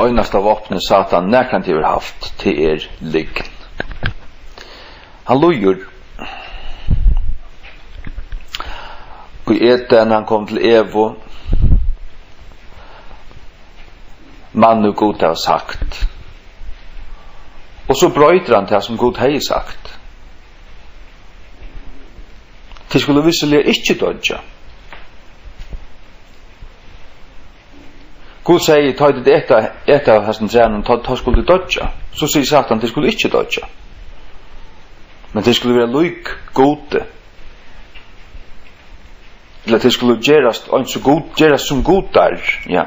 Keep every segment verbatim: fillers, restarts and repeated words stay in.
einasta vápnið, Satan nakrantíð hevur havt, tað er lygn. Hann lýgur. Í Eden, hann kom til Evu: Mann, nú Gud hevur sagt. Og so broytir hann tað, sum Gud hevði sagt. Tit skulu vissuliga ikki doyggja. Gud segði: Tá tit eta, eta av hasum trænum, tá, tá skulu tit doyggja. So sigur Satan: Tit skulu ikki doyggja. Men tit skulu vera lík Gudi. Ella tit skulu gerast eins og Gud, gerast sum gudar. Ja.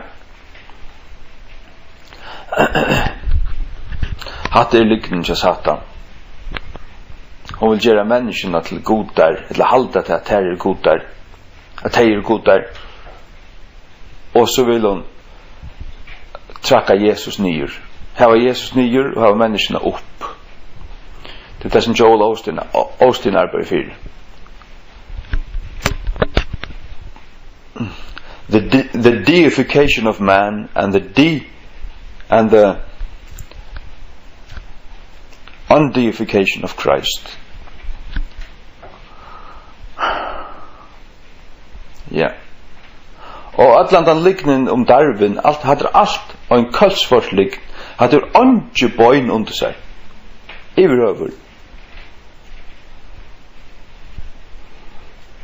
Hatta er lygnin hjá Satan. Hon vil gera menniskjuna til gudar, ella halda tað, at tær eru gudar, at tey eru gudar. Og so vil hon trakka Jesus niður. Hava Jesus niður og hava menniskjuna upp. Tað er tað, sum Joel Osteen, Osteen arbeiðir fyri. The de-, the deification of man and the de-, and the undeification of Christ. Ja. Og allan tann lygnin um Darwin, alt, hatta er alt ein køllsvørt lygn. Hatta hevur eingi bein undir sær. Yvirhøvur.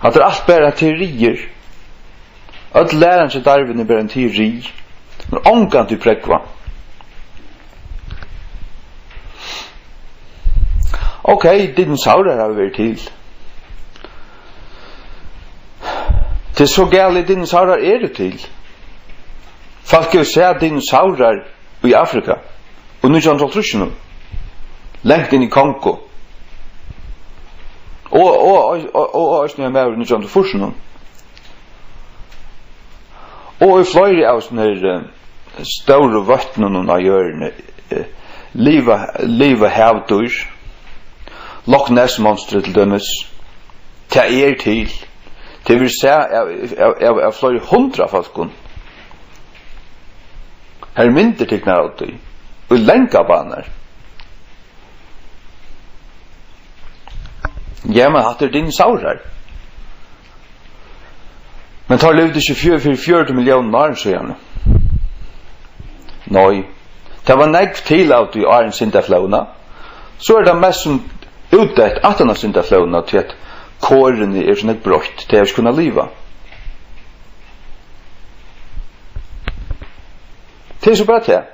Hatta er alt bara teoriir. Øll læran hjá Darwin er bara ein teori. Men ongantíð prógvað. Ok, dinosaurar hava verið til. Tað er so galið, dinosaurar eru til. Fólk hava sæð dinosaurar í Afrika í nítjan hundrað og hálvtrýssunum, langt inn í Kongo. Og, og, og, og, og eisini ein maður í nítjan hundrað og fýrsunum. Og í fleiri av sånne her, eh, stóru vøtnunum á jørðini, eh, liva, liva havdýr. Loch Ness monstrið til dømis. Tað er til. Tað verður sæð av, av, av, av fleiri hundrað fólkum. Har eru myndir tiknar av tí. Í langar banar. Ja, men hatta eru dinosaurar. Men teir livdu ikki fjør-, fyri fjøruti milliónum árum síðani. Nei. Tað var nógv til av tí áðrenn syndaflóðina. So er tað mest sum útdeytt aftan á syndaflóðina, tí at korini er so nógv broytt, tey hava ikki kunnað liva. Tað er so bara tað.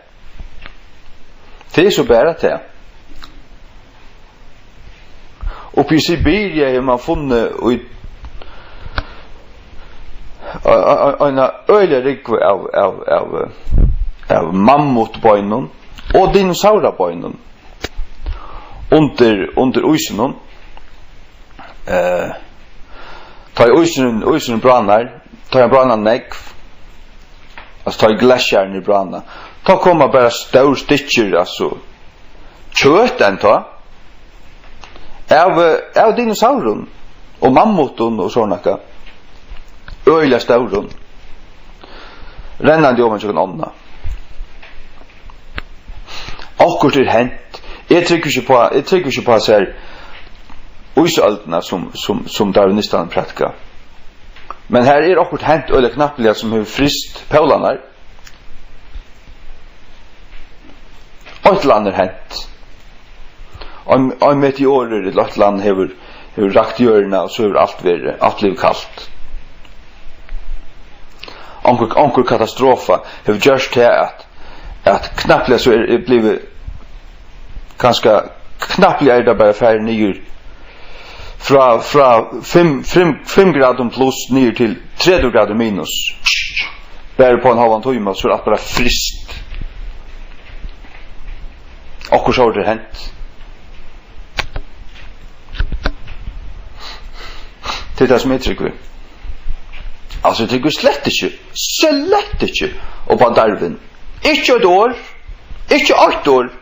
Tað er so bara tað. Uppi í Sibiria hevur mann funnið í, ei-, ei-, ei-, eina øgiliga rúgvu av, av, av, av mammutbeinum og dinosaurabeinum undir, undir ísinum. Eh, tá ið ísurin, ísurin bráðnar, tá ið hann bráðnar nógv, altso, tá ið glashjarnir bráðna, tá koma bara stór stykkir, altso, kjøt enntá, av, eh, av dinosaurum og mammutum og sovorðið nakað. Øgiliga stórum. Rennandi oman gjøgnum ánna. Okkurt er hent. Eg trúgvi ikki uppá, eg trúgvi ikki uppá sær ísøldina, sum, sum, sum darwinistarnir prædika. Men har er okkurt hent, øgiliga knappliga, sum hevur fryst pólarnar. Eitt ella annað er hent. Ein, ein meteorur ella eitt ella annað hevur, hevur rakt jørðina, og so hevur alt verið, alt blivið kalt. Onkur, onkur katastrofa hevur gjørt tað, at, at knappliga so er, er blivið, kanska knappliga er tað bara farið niður frá, frá fimm, fimm, fimm gradum pluss niður til tretivu gradir minus. Bara upp á ein hálvan tíma, so er alt bara fryst. Okkurt sovorðið er hent. Tað er tað, sum eg trúgvi. Altso, eg trúgvi slett ikki, slett ikki uppá Darwin. Ikki eitt orð, ikki eitt orð.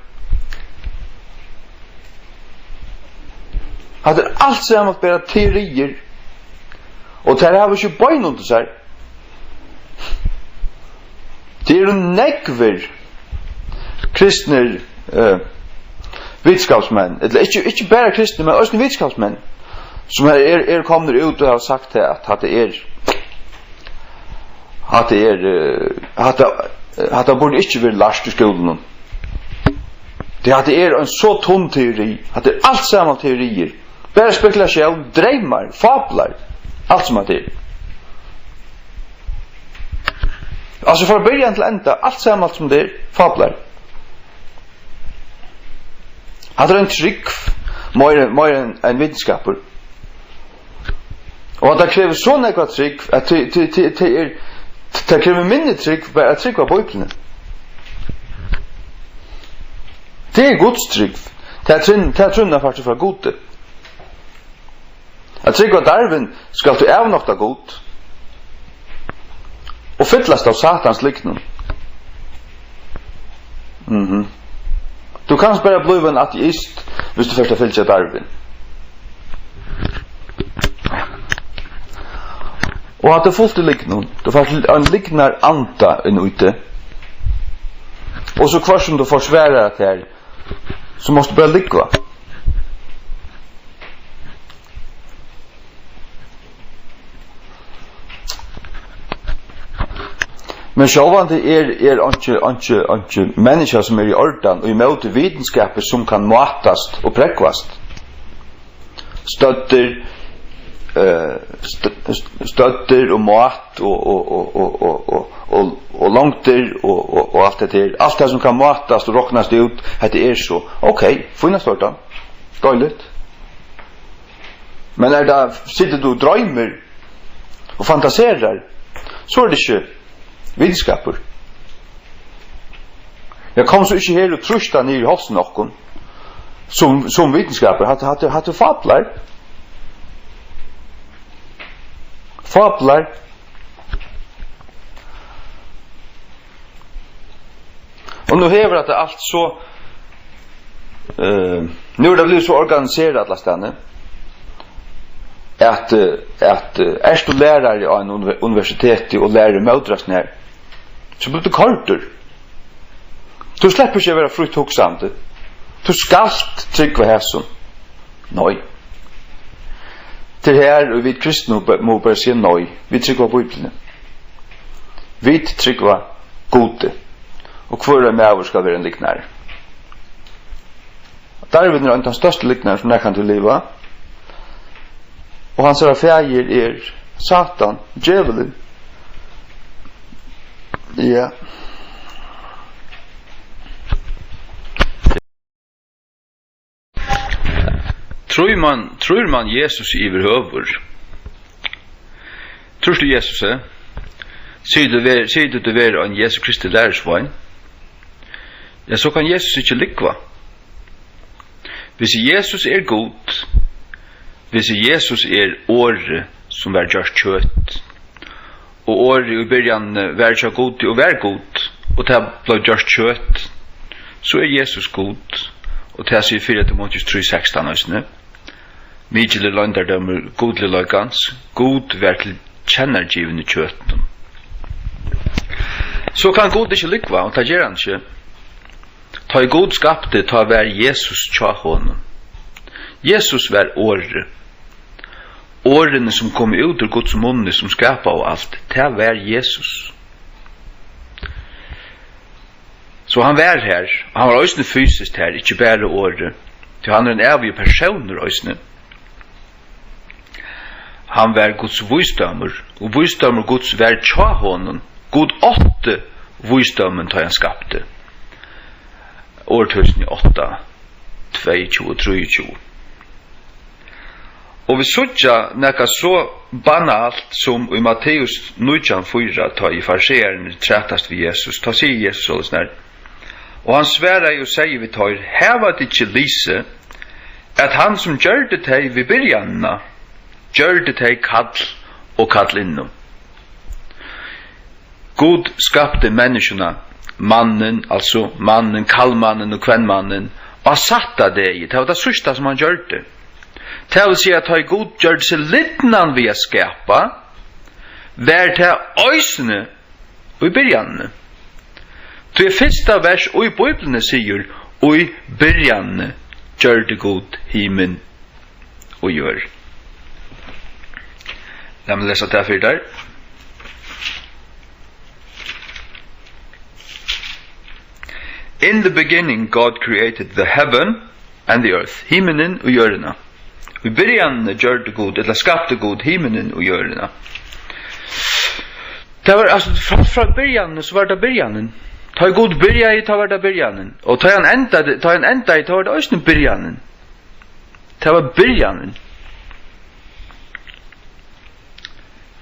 Hatta er alt saman bara teoriir. Og tær hava ikki bein undir sær. Tað eru nógvir kristnir, eh, vitskapsmenn, ella ikki, ikki bara kristnir, men eisini vitskapsmenn, sum er, er, eru komnir út og hava sagt tað, at hatta er, hatta er, eh, hatta, hatta burdi ikki verið lært í skúlunum. Tí hatta er ein so tunn teori, hatta er alt saman teoriir. Bara spekulatión, dreymar, fablar, alt sum hatta er. Altso, frá byrjan til enda, alt saman, alt sum tað er, fablar. Hatta er ein trúgv, meira, meira enn ein vitskapur. Og at tað krevur so nógva trúgv, at tað, tað, tað, tað er, tað krevur minni trúgv bara at trúgva Bíbliuni. Tað er Guds trúgv. Tað er trúnn-, tað er trúnna faktiskt frá Gudi. At trúgva Darwin, skalt tú avnokta Gud og fyllast av Satans lygnum. Mhm. Tú kanst bara blíva ein ateist, viss tú fert at fylgja Darwin. Og hatta er fult í lygnum. Tú fært ein lygnaranda inn í teg. Og so hvørt sum tú forsvarar tær, so mást tú bara lúgva. Men sjálvandi er, er einki, einki, einki menniskja, sum er í ordan og ímóti vitskapi, sum kann mátast og prógvast. Støddir, eh, st-, st-, støddir og mát og, og, og longdir og, og, og alt hetta her. Alt tað sum kann mátast og roknast út, hetta er so. Ok, fínasta ordan. Deiligt. Men er tað, situr tú og droymir og fantaserar, so er tað ikki vitskapur. Ja, kom so ikki her og trýst tað niður í hálsin á okkum, sum, sum vitskapur. Hatta, hatta, hatta er fablar. Fablar. Og nú hevur hatta alt so, eh, nú er tað blivið so organiserað allastaðni, at, eh, at, eh, ert tú lærari á einum univer-, universiteti og lærir mótreysn har, so blívur tú koyrdur. Tú sleppur ikki at vera frítt hugsandi. Tú skalt trúgva hesum. Nei. Tað er her, og vit kristnu be-, mugu bara siga nei. Vit trúgva Bíbliuni. Vit trúgva Gudi. Og hvør ein maður skal vera ein lygnari. Darwin er ein tann størsti lygnari, sum nakrantíð hevur livað. Og hansara faðir er Satan, djevulin. Ja. Trýr mann, trýr mann Jesus yvirhøvur? Trýrt tú Jesusi? Sigur tú ver-, sigur tú, tú verður ein Jesu Kristi lærisvein? Ja, so kann Jesus ikki lúgva. Hvis Jesus er Gud, hvis Jesus er Orðið, sum var gjørt kjøt, og Orðið í byrjanini var hjá Gudi og var Gud, og tað bleiv gjørt kjøt, so er Jesus Gud, og tað sigur fyrra Timoteus trý sekstan eisini. Mikil er loyndardómur gudligleikans, Gud var tilkennagivin í kjøtinum. So kann Gud ikki lúgva, og tað ger hann ikki. Tá ið Gud skapti, tá var Jesus hjá honum. Jesus var Orðið. Orðini, sum komu út úr Guds munni, sum skapaðu alt, tað var Jesus. So hann var har, og hann var eisini fysiskt har, ikki bara Orðið, tí hann er ein ævigur persónur eisini. Hann var Guds vísdómur, og vísdómur Guds var hjá honum. Gud átti vísdómin, tá hann skapti. Orðtøkini átta, tveyogtjúgu og trýogtjúgu. Og vit síggja nakað so banalt sum í Matteus nítjan fýra, tá ið fariseararnir trætast við Jesus, tá sigur Jesus soleiðis her: Og hann svaraði og segði við teir: Hava tit ikki lisið, at hann, sum gjørdi tey við byrjanina, gjørdi tey kall og kallinnu? Gud skapti menniskjuna, mannin, altso mannin, kallmannin og kvennmannin, á sætta degi. Tað var tað síðsta, sum hann gjørdi. Tað vil siga, at tá ið Gud gjørdi seg lidnan við at skapa, var tað eisini í byrjanini. Tí fyrsta vers í Bíbliuni sigur: "Í byrjanini gjørdi Gud himin og jørð." Lat meg lesa tað fyri tær. "In the beginning God created the heaven and the earth." Himinin og jørðina. Í byrjanini gjørdi Gud, ella skapti Gud himinin og jørðina. Tað var, altso, frá, frá byrjanini, so var tað byrjanin. Tá ið Gud byrjaði, tá var tað byrjanin. Og tá ið hann endaði, tá ið hann endaði, tá var tað eisini byrjanin. Tað var byrjanin.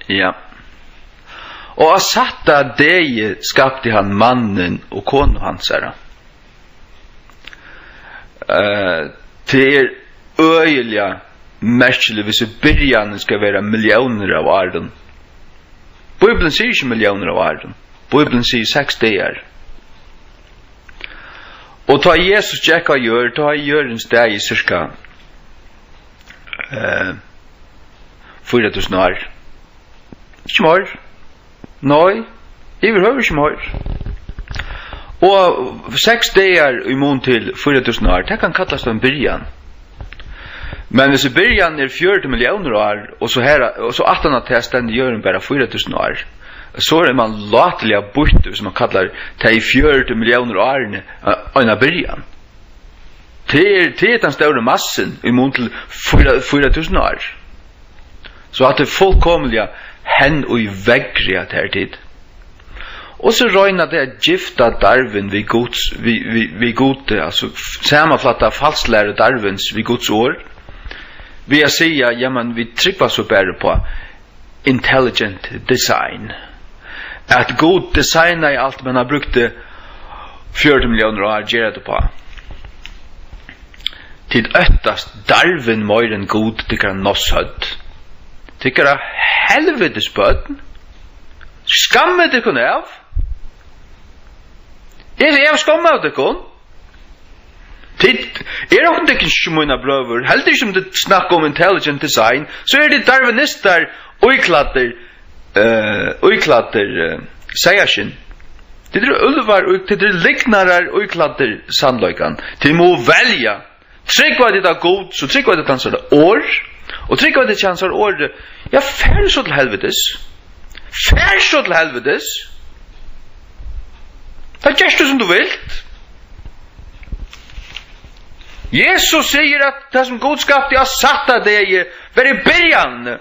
Ja. "Og á sætta degi skapti hann mannin og konu hansara." Eh, tað er øgiliga merkiligt, hvis í byrjanin skal vera milliónir av árum. Bíblian sigur ikki milliónir av árum. Bíblian sigur seks dagar. Og tá Jesus gekk á jørð, tá hevði jørðin staðið í cirka, eh, fýra túsund ár. Ikki meir. Nei, yvirhøvur ikki meir. Og seks dagar í mun til fýra túsund ár, tað kann kallast ein byrjan. Men hvis í byrjan er fjøruti milliónir ár, og so her, og so aftan á tað stendur jørðin bara fýra túsund ár, so er mann lættiliga býttur, hvis mann kallar tey fjøruti milliónir árini, eh, eina byrjan. Tað er, tað er tann stóri massin í mun til fýra, fýra túsund ár. So hatta er fullkomiliga hen í veðrið, at her tid. Og so royna tey at gifta Darwin við Guds, við, við, við Gudi, altso, samanflæta falslæru Darwins við Guds orð, við at siga: "Jamen, vit trúgva so bara upp á intelligent design." At Gud designaði alt, men hann brúkti fjøruti milliónir ár at gera tað upp á. Tit óttast Darwin meir enn Gud, tykkara noshøvd. Tykkara helvitis børn. Skammið tykkum av. Eg, eg havi skamm av tykkum. Tit, er okkum tykkum ikki mínar brøður, heldur ikki um tit snakka um intelligent design, so eru tit darwinistar, íklæddir, eh, íklæddir, eh, seyðaskinn. Tit eru úlvar, og tit eru lygnarar, íklæddir sannleikan. Tit mugu velja. Trúgva tit á Gud, so trúgva tit hansara orð, og trúgva tit ikki hansara orð, ja, far so til helvitis. Far so til helvitis. Tá gert tú sum tú vilt. Jesus sigur, at tað, sum Gud skapti á sætta degi, var í byrjan.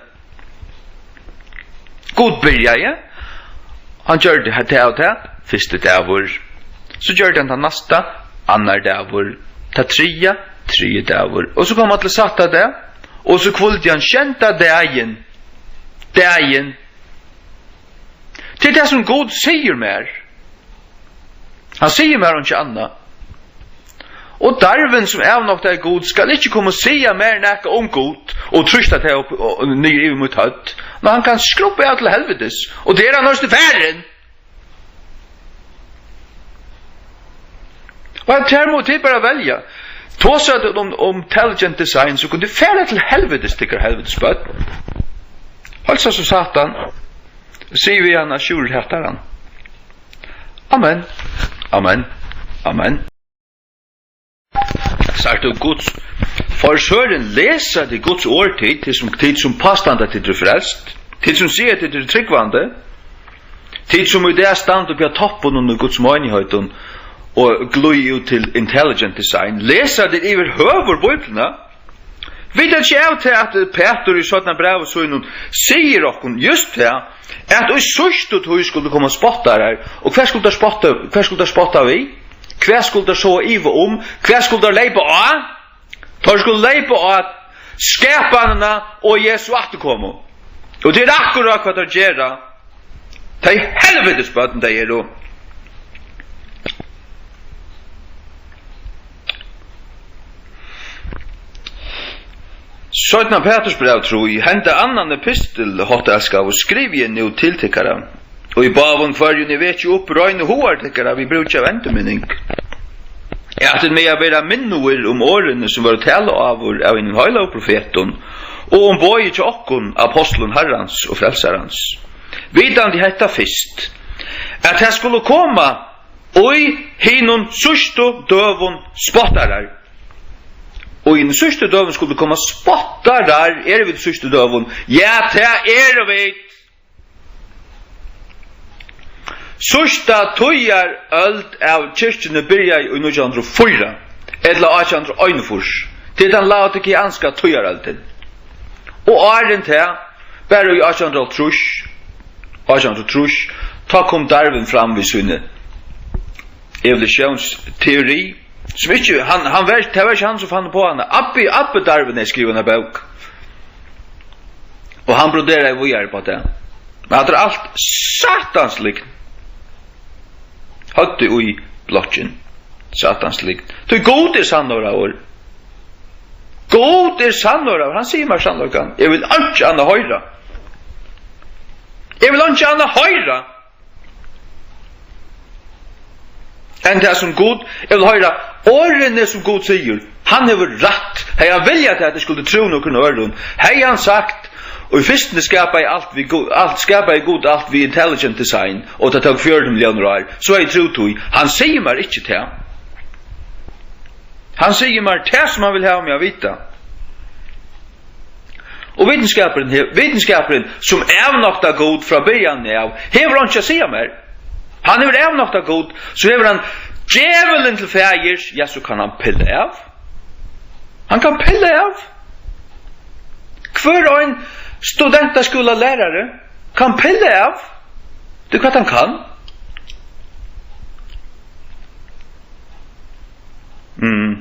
Gud byrjaði. Hann gjørdi tað og tað. Fyrsti dagur. So gjørdi hann tað næsta. Annar dagur. Tað triðja. Triði dagur. Og so kom hann til sætta dag. Og so hvíldi hann sjeynda dagin. Dagin. Tað er tað, sum Gud sigur mær. Hann sigur mær einki annað. Og Darwin, sum avnoktaði Gud, skal ikki koma og siga mær nakað um Gud og trýsta tað upp og, og niður yvir mítt høvd. Men hann kann skrubba av til helvitis, og tað er hann eisini farin. Og her mugu tit bara velja. Tosa tit um, um intelligent design, so kunnu tit fara til helvitis, tykkara helvitis børn. Heilsa so Satan. Sig við hann, at Sjúrður hatar hann. Amen. Amen. Amen. Sært tú Guds forsørin, lesa tit Guds orð, tit, tit sum, tit sum pástanda, tit eru frelst, tit sum siga, tit eru trúgvandi, tit sum í dag standa uppi á toppinum í Guds meinigheit og glíða út til intelligent design, lesa tit yvirhøvur Bíbliuna? Vita tit ikki av tí, at Pætur í seinna brævi sínum sigur okkum júst tað, at í síðstu tíð skuldu koma spottarar, og hvat skuldu teir spotta, hvat skuldu teir spotta við? Hvat skuldu teir sáa iva um? Hvat skuldu teir leypa á? Teir skuldu leypa á skapanina og Jesu afturkomu. Og tað er akkurát hvat teir gera. Tey helvitis børn tey eru. Seinna Pætursbræv trý, henda annan epistil, háttelskaðu, skrivi eg nú til tykkara, og í báðum hvørjum eg veki upp reinu hugar tykkara við brúki av endurminning, at tit mega vera minnaðir um orðini, sum vóru talað áður av hinum heilagu profetum, og um boðið hjá okkum, ápostlum Harrans og Frelsarans, vitandi hetta fyrst, at tað skulu koma Í hinum síðstu døgum spottarar. Og í hinum síðstu døgum skuldu koma spottarar. Eru vit í síðstu døgum? Ja, tað eru vit. Síðsta tíðarøld av kirkjuni byrjaði í nítjan hundrað og fýra, ella átjan hundrað og einogfýrs. Tað er tann laodikianska tíðarøldin. Og áðrenn tað, bara í átjan hundrað og hálvtrýss, átjan hundrað og trýss, tá kom Darwin fram við síni evolutiónsteori, sum ikki, hann, hann var, tað var ikki hann, sum fann upp á hana. Abbi, abbi Darwin hevði skrivað eina bók. Og hann broderaði víðari upp á tað. Men hatta er alt satans lygn. Høvdið í blokkin. Satans lygn. Tí Gud er sannur, orð. Gud er sannur, hann sigur mær sannleikan. Eg vil einki annað hoyra. Eg vil einki annað hoyra. Enn tað sum Gud, eg vil hoyra orðini sum Gud sigur. Hann hevur rætt. Hevði hann viljað tað, at eg skuldi trúð nøkrum øðrum, hevði hann sagt, og í fyrstuni skapaði alt við Gud, alt skapaði Gud alt við intelligent design, og tað tók fjøruti milliónir ár, so hevði eg trúð tí. Hann sigur mær ikki tað. Hann sigur mær tað, sum hann vil hava meg at vita. Og vitskapurin, he-, vitskapurin, sum avnoktar Gud frá byrjan av, hevur einki at siga mær. Hann hevur avnoktað Gud, so hevur hann djevulin til faðirs, ja, so kann hann pilla av. Hann kann pilla av. Hvør ein studentaskúlalærari kann pilla av. Tað er hvat hann kann. Mm.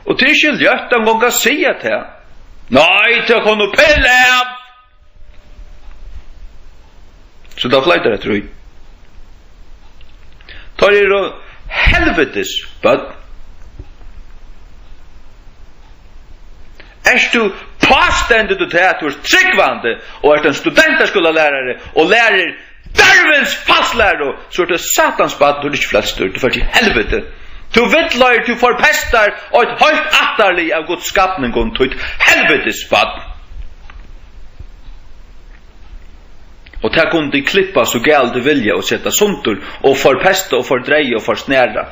Og tað er ikki ljótt eingong at siga tað. Nei, tað kann tú pilla av. So tað floytar eftir í. Teir eru helvitis børn. Ert tú, pástendur tú tað, at tú ert trúgvandi og ert ein studentaskúlalærari og lærir Darwins falslæru, so ert tú satans barn, tú ert ikki frelstur, tú fert til helviti. Tú villleiðir, tú forpestar eitt heilt ættarlið av Guds skapningum, tú ert helvitis barn. Og tað kunnu tit klippa so galið tit vilja og seta sundur og forpesta og fordreiga og forsnara.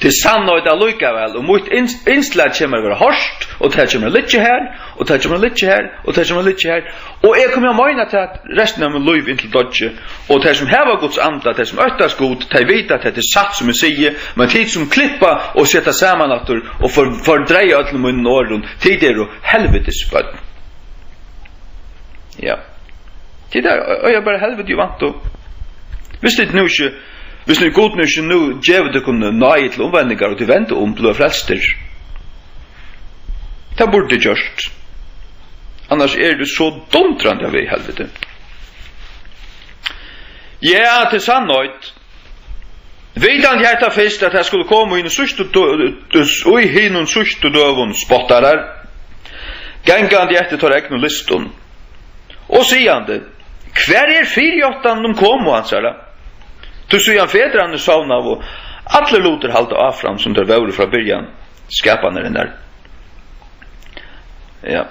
Til sannheit allíkavæl, og mítt ins-, innslag kemur at verða hoyrt, og tað kemur at liggja har, og tað kemur at liggja har, og tað kemur at liggja har. Og eg komi at meina tað restina av mínum lívi inntil deiggið. Og tey sum hava Guds anda, tey sum óttast Gud, tey vita at hetta er satt sum eg sigi, men tit sum klippa og seta saman aftur og for-, fordreiga øllum mínum orðum, tit eru helvitis børn. Ja. Tit eru, eiga bara helviti í vantu. Viss tit nú ikki, viss nú Gud nú ikki nú gevur tykkum náði til umvendingar og tit venda um, blíva frelstir. Tað burdi tit gjørt. Annars eru tit so dundrandi í helviti. Ja, til sannheit. Vitandi hetta fyrst, at tað skuldi koma í hinum síðstu dø-, dø-, í hinum síðstu døgum spottarar, gangandi eftir teirra egnu lystum, og sigandi: Hvar er fyrijáttanin um komu hansara? Tí síðan fedrarnir sovnaðu, allir lutir halda áfram, sum teir vóru frá byrjan skapanarinnar. Ja.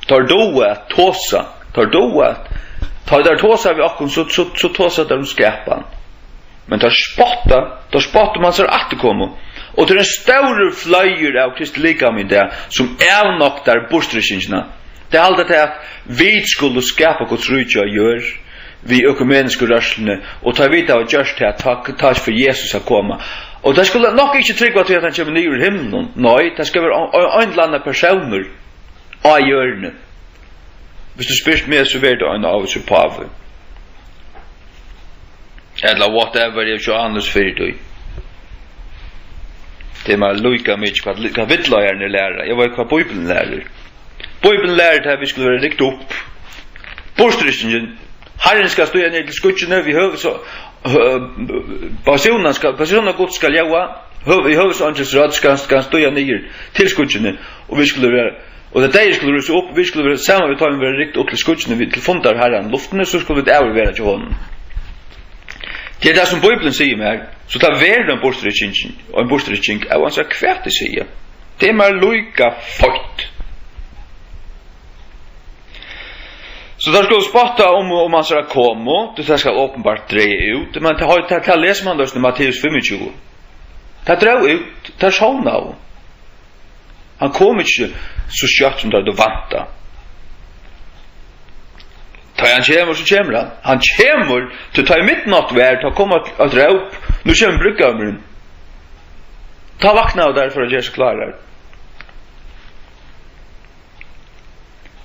Teir duga at tosa. Teir duga at, tá teir tosa við okkum, so, so, so tosa teir um skapan. Men teir spotta, teir spotta um hansara afturkomu. Og tað er ein stórur fløyur av Kristi likami í dag, sum avnoktar burturrykkingina. Tey halda tað, at vit skulu skapa Guds ríki á jørð við økumenisku rørsluni, og tá vit hava gjørt tað, tá, tá fer Jesus at koma. Og tey skulu nokk ikki trúgva tí, at hann kemur niður úr himlinum. Nei, tað skal vera ein, ein, ein ella annar persónur á jørðini. Viss tú spyrt meg, so verður tað ein ávísur pávi. Ella whatever, eg eri ikki ánus fyri tí. Tað er mær líka mikið, hvat, hvat villleiðararnir læra. Eg veit, hvat Bíblian lærir. Bíblian lærir, at vit skulu vera rykt upp. Burturryktingin. Harrin skal stíga niður til skýggini, við høvuðs-, hø-, persónan skal, persónan Guds skal ljóða, høv-, í høvuðsangils rødd skal, skal hann stíga niður til skýggini, og vit skulu vera, og tá deyðir skulu rísa upp, vit skulu vera saman við teimum, vera rykt upp til skýggini, við, til fundar Harran í luftini, so skulu vit ævir vera hjá honum. Tað er tað, sum Bíblian sigur mær, so tað verður ein burturrykkingin, og ein burturrykking av hansara, hvat eg sigi. Tað er mær líka feitt. So teir skulu spotta um, um hansara komu, tí tað skal openbart draga út. Men tað, tað, tað lesur mann eisini í Matteus fimmogtjúgu. Tað dró út, tað sovnaðu. Hann kom ikki so skjótt sum teir høvdu væntað. Tá hann kemur, so kemur hann. Hann kemur, tí tá ið midnátt var, tá kom eitt, eitt róp: "Nú kemur brúðgómurin." Tá vaknaðu teir fyri at gera seg klárar.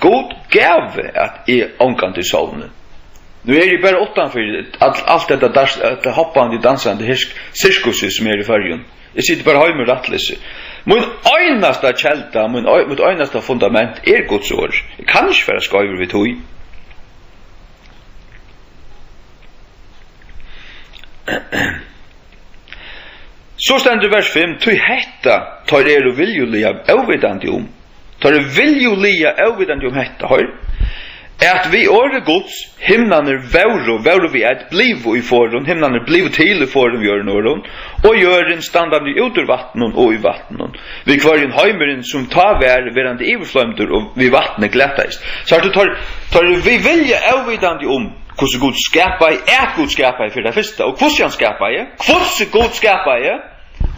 Gud gav, at eg ongantíð sovni. Nú eri eg bara uttanfyri alt, alt hetta dans-, hetta hoppandi, dansandi hirk-, sirkusið, sum er í Føroyum. Eg siti bara heima í rættleyssi. Mín einasta kelda, mín ei-, mítt einasta fundament er Guds orð. Eg kann ikki fara skeivur við tí. So stendur í vers fimm: "Tí hetta teir eru viljugiliga óvitandi um." Teir eru viljugiliga óvitandi um hetta, hoyr. "At við orði Guds himnarnir vóru, vóru við eitt, blivu í forðum, himnarnir blivu til í forðum, við øðrum orðum, og jørðin standandi út úr vatninum og í vatninum, við hvørjum heimurin, sum tá var, verandi yvirfloymdur og við vatni, glataðist." So er teir, teir eru við vilja óvitandi um, hvussu Gud skapaði, at Gud skapaði fyri tað fyrsta, og hvussu hann skapaði, hvussu Gud skapaði,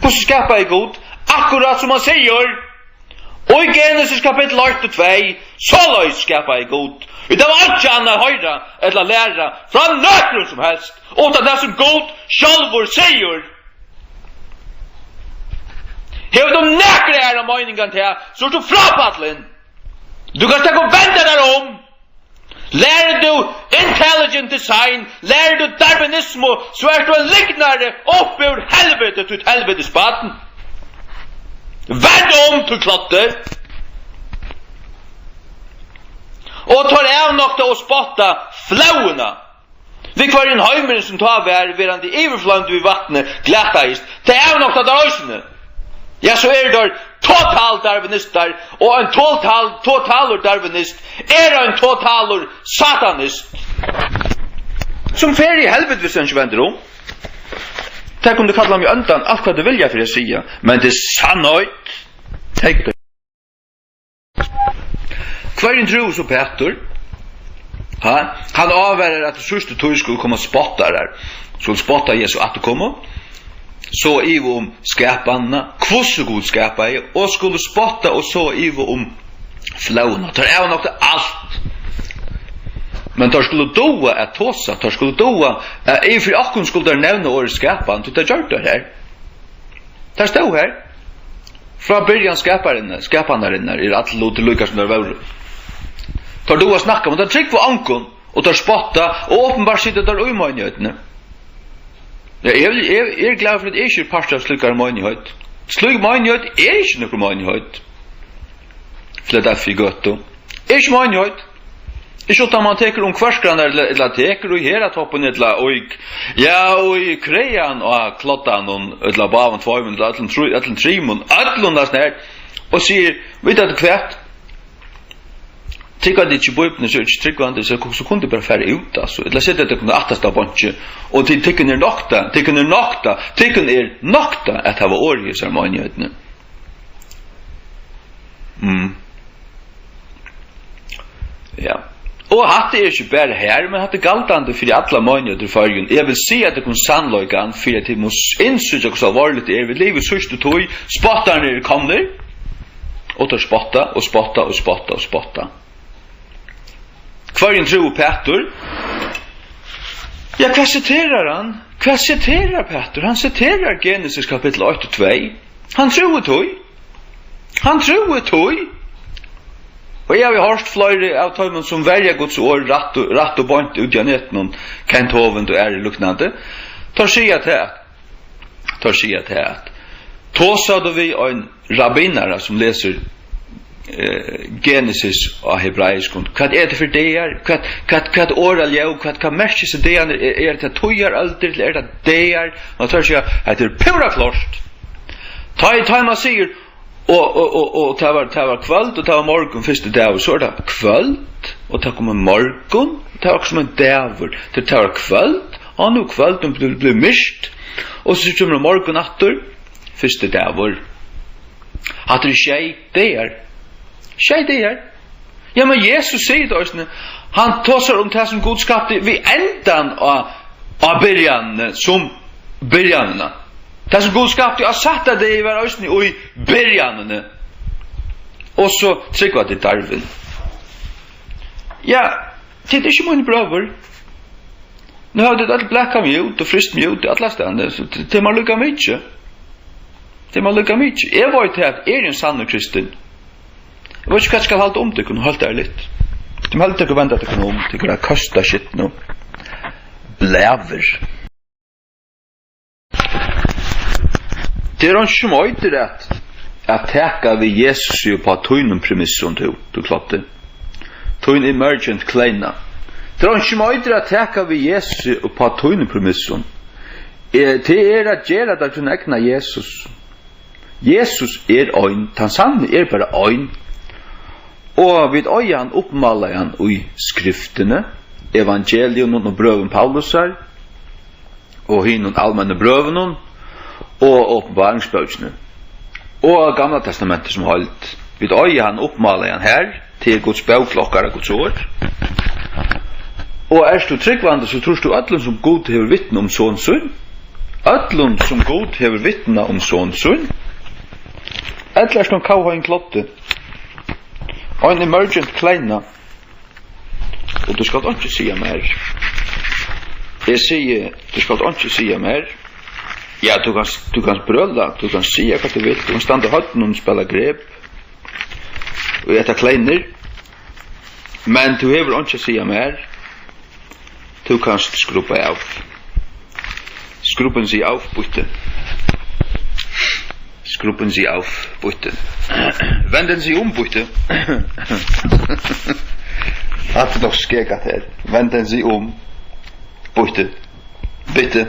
hvussu skapaði Gud, akkurát sum hann sigur. Og í Genesis kapittul eitt og tvey: "Soleiðis skapaði Gud." Og tað var einki annað at hoyra ella læra frá nøkrum sum helst, uttan tað sum Gud sjálvur sigur. Hevur tú nakra aðra meining enn tað, so ert tú fráfallin. Tú kanst taka og venda tær um. Lærir tú intelligent design, lærir tú darwinismu, so ert tú ein lygnari upp úr helviti, títt helvitis barn. Vend um, tú kloddur. Og teir avnokta og spotta flóðina, við hvørjum heimurin, sum tá var, verandi yvirfloymdur við vatni, glataðist. Tað avnokta teir eisini. Ja, so eru teir totaldarwinistar, og ein total-, totalur darwinist er ein totalur satanist, sum fer í helvit, viss hann ikki vendir um. Tey kunnu kalla meg óndan, alt hvat tey vilja fyri at siga, men tað er sannheit. Tey Hvørjum trúði so Pætur? Ha? Hann ávarar, at í síðstu tíð skulu koma spottarar, skulu spotta Jesu afturkomu, so iva um skapanina, hvussu Gud skapaði, og skulu spotta og so iva um flóðina. Teir avnokta alt. Men teir skulu duga at tosa, teir skulu duga at, yvir fyri okkum skulu teir nevna orðið skapan, tí tað gjørdu teir her. Tað stóð her. Frá byrjan skaparinnar, skapanarinnar, er allir lutir líka sum teir vóru. Teir duga at snakka, men teir trúgva ongum, og teir spotta, og openbart sita teir í meinigheitunum. Ja, eg, eg, eg eri glaður fyri, at eg ikki eri partur av slíkari meinigheit. Slík meinigheit er ikki nøkur meinigheit. Filadelfia gøtu. Er ikki meinigheit. Ikki uttan man tekur um kvørkran ella, ella tekur í heratoppin ella í, ja, í kræan á kloddanum ella báðum tveimum ella øllum trý-, øllum trimum, øllum tað her, og sigur: "Vita tit hvat? Trúgva tit ikki Bíbliuni, so er ikki trúgvandi, so, so kunnu tit bara fara út, altso. Ella seta tykkum aftasta bonki, og tit, tykkum er nokta, tykkum er nokta, tykkum er nokta at hava orð í hesari meinigheitini." Mm. Ja. Og hatta er ikki bara her, men hatta er galdandi fyri allar meinigheiter í Føroyum. Eg vil siga tykkum sannleikan, fyri at tit mugu innsíggja, hvussu alvorligt tað er. Vit liva í síðstu tíð, spottarnir eru komnir, og teir spotta og spotta og spotta og spotta. Hvørjum trúði Pætur? Ja, hvat siterar hann? Hvat siterar Pætur? Hann siterar Genesis kapittul eitt og tvey. Hann trúði tí. Hann trúði tí. Og eg havi hoyrt fleiri av teimum, sum verja Guds orð rætt og, rætt og beint úti á netinum, Kent Hovind og aðrir líknandi, teir siga tað, teir siga tað, at tosa tú við ein rabbinara, sum lesur, eh, Genesis á hebraiskum, hvat er tað fyri dagar? Hvat, hvat, hvat orðaljós? Hvat, hvat merkir hesir dagarnir? Er, er tað tíðaraldur, ella er tað dagar? Og teir siga: "Hetta er púra klárt." Tá ið, tá ið man sigur, og, og, og, og tað var, tað var kvøld, og tað var morgun, fyrsti dagur, so er tað kvøld, og tað kom ein morgun, og tað var sum ein dagur, tí tað var kvøld, og nú kvøld, og blívur, blívur myrkt, og so kemur morgun aftur, fyrsti dagur. Hatta eru sjey dagar. Sjey dagar. Ja, men Jesus sigur tað eisini. Hann tosar um tað, sum Gud skapti við endan á, á byrjanini, sum byrjanina. Tað, sum Gud skapti á sætta degi, var eisini í byrjanini. Og so trúgva tit Darwin. Ja, tit eru ikki mínir brøður. Nú hava tit øll blakað meg út og fryst meg út allastaðni, so t-, tað er mær líka mikið. Tað er mær líka mikið. Eg veit, at eg eri ein sannur kristin. Eg veit ikki, hvat eg skal halda um tykkum, heilt ærligt. Tit halda, tykkum venda tykkum um, tykkum er at kosta skitt nú. Blævur. Tað er einki sum eitur at, at taka við Jesusi upp á tínum premissum, tú, tú klopti. Tín emergent kleina. Tað er einki sum eitur at taka við Jesusi upp á tínum premissum. Eh, tað er at gera tað tín egna Jesus. Jesus er ein, tann sanni er bara ein. Og vit eiga hann uppmálaðan í Skriftini, evangeliunum og brøvum Paulusar, og hinum almennu brøvunum, og Opinberingsbókini, og Gamla Testamentið sum heild. Vit eiga hann uppmálaðan har, til Guds bók, til okkara Guds orð. Og ert tú trúgvandi, so trýrt tú øllum, sum Gud hevur vitnað um son sín. Øllum, sum Gud hevur vitnað um son sín. Ella ert tú ein kavhein kloddi? Ein emergent kleina. Og tú skalt einki siga mær. Eg sigi, tú skalt einki siga mær. Ja, tú kanst, tú kanst brøla, tú kanst siga hvat tú vilt, tú kanst standa í høvdinum og spæla grep. Og eta kleinur. Men tú hevur einki at siga mær. Tú kanst skrubba av. Skrubben sie auf, bitte. Skrubben sie auf, bitte. Wenden Sie um, bitte. Hatta er nokk skegg, hatta her. Wenden Sie um, bitte. Bitte.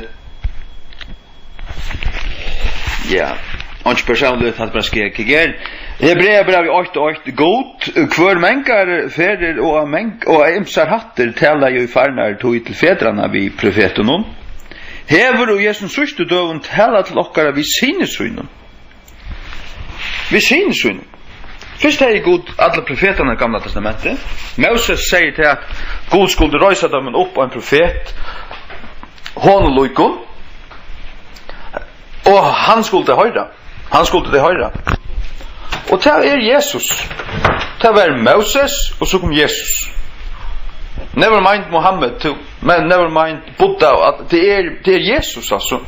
Ja. Einki persónligt, hatta er bara skegg. Her. Hebreabrævið eitt eitt. Gud, hvør mangar ferðir og á mang-, og á ymsar hættir talaði í farnari tíð til fedranna við profetunum, hevur í hesum síðstu døgum talað til okkara við syni sínum. Við syni sínum. Fyrst hevði Gud allar profetarnar í Gamla Testamenti. Móses segði tað, at Gud skuldi reisa teimum upp ein profet, honum líkum, og hann skuldi hoyra. Hann skuldi tey hoyra. Og tað er Jesus. Tað var Móses, og so kom Jesus. Never mind Muhammed, tú, men never mind Buddha, at tað er, tað er Jesus, altso.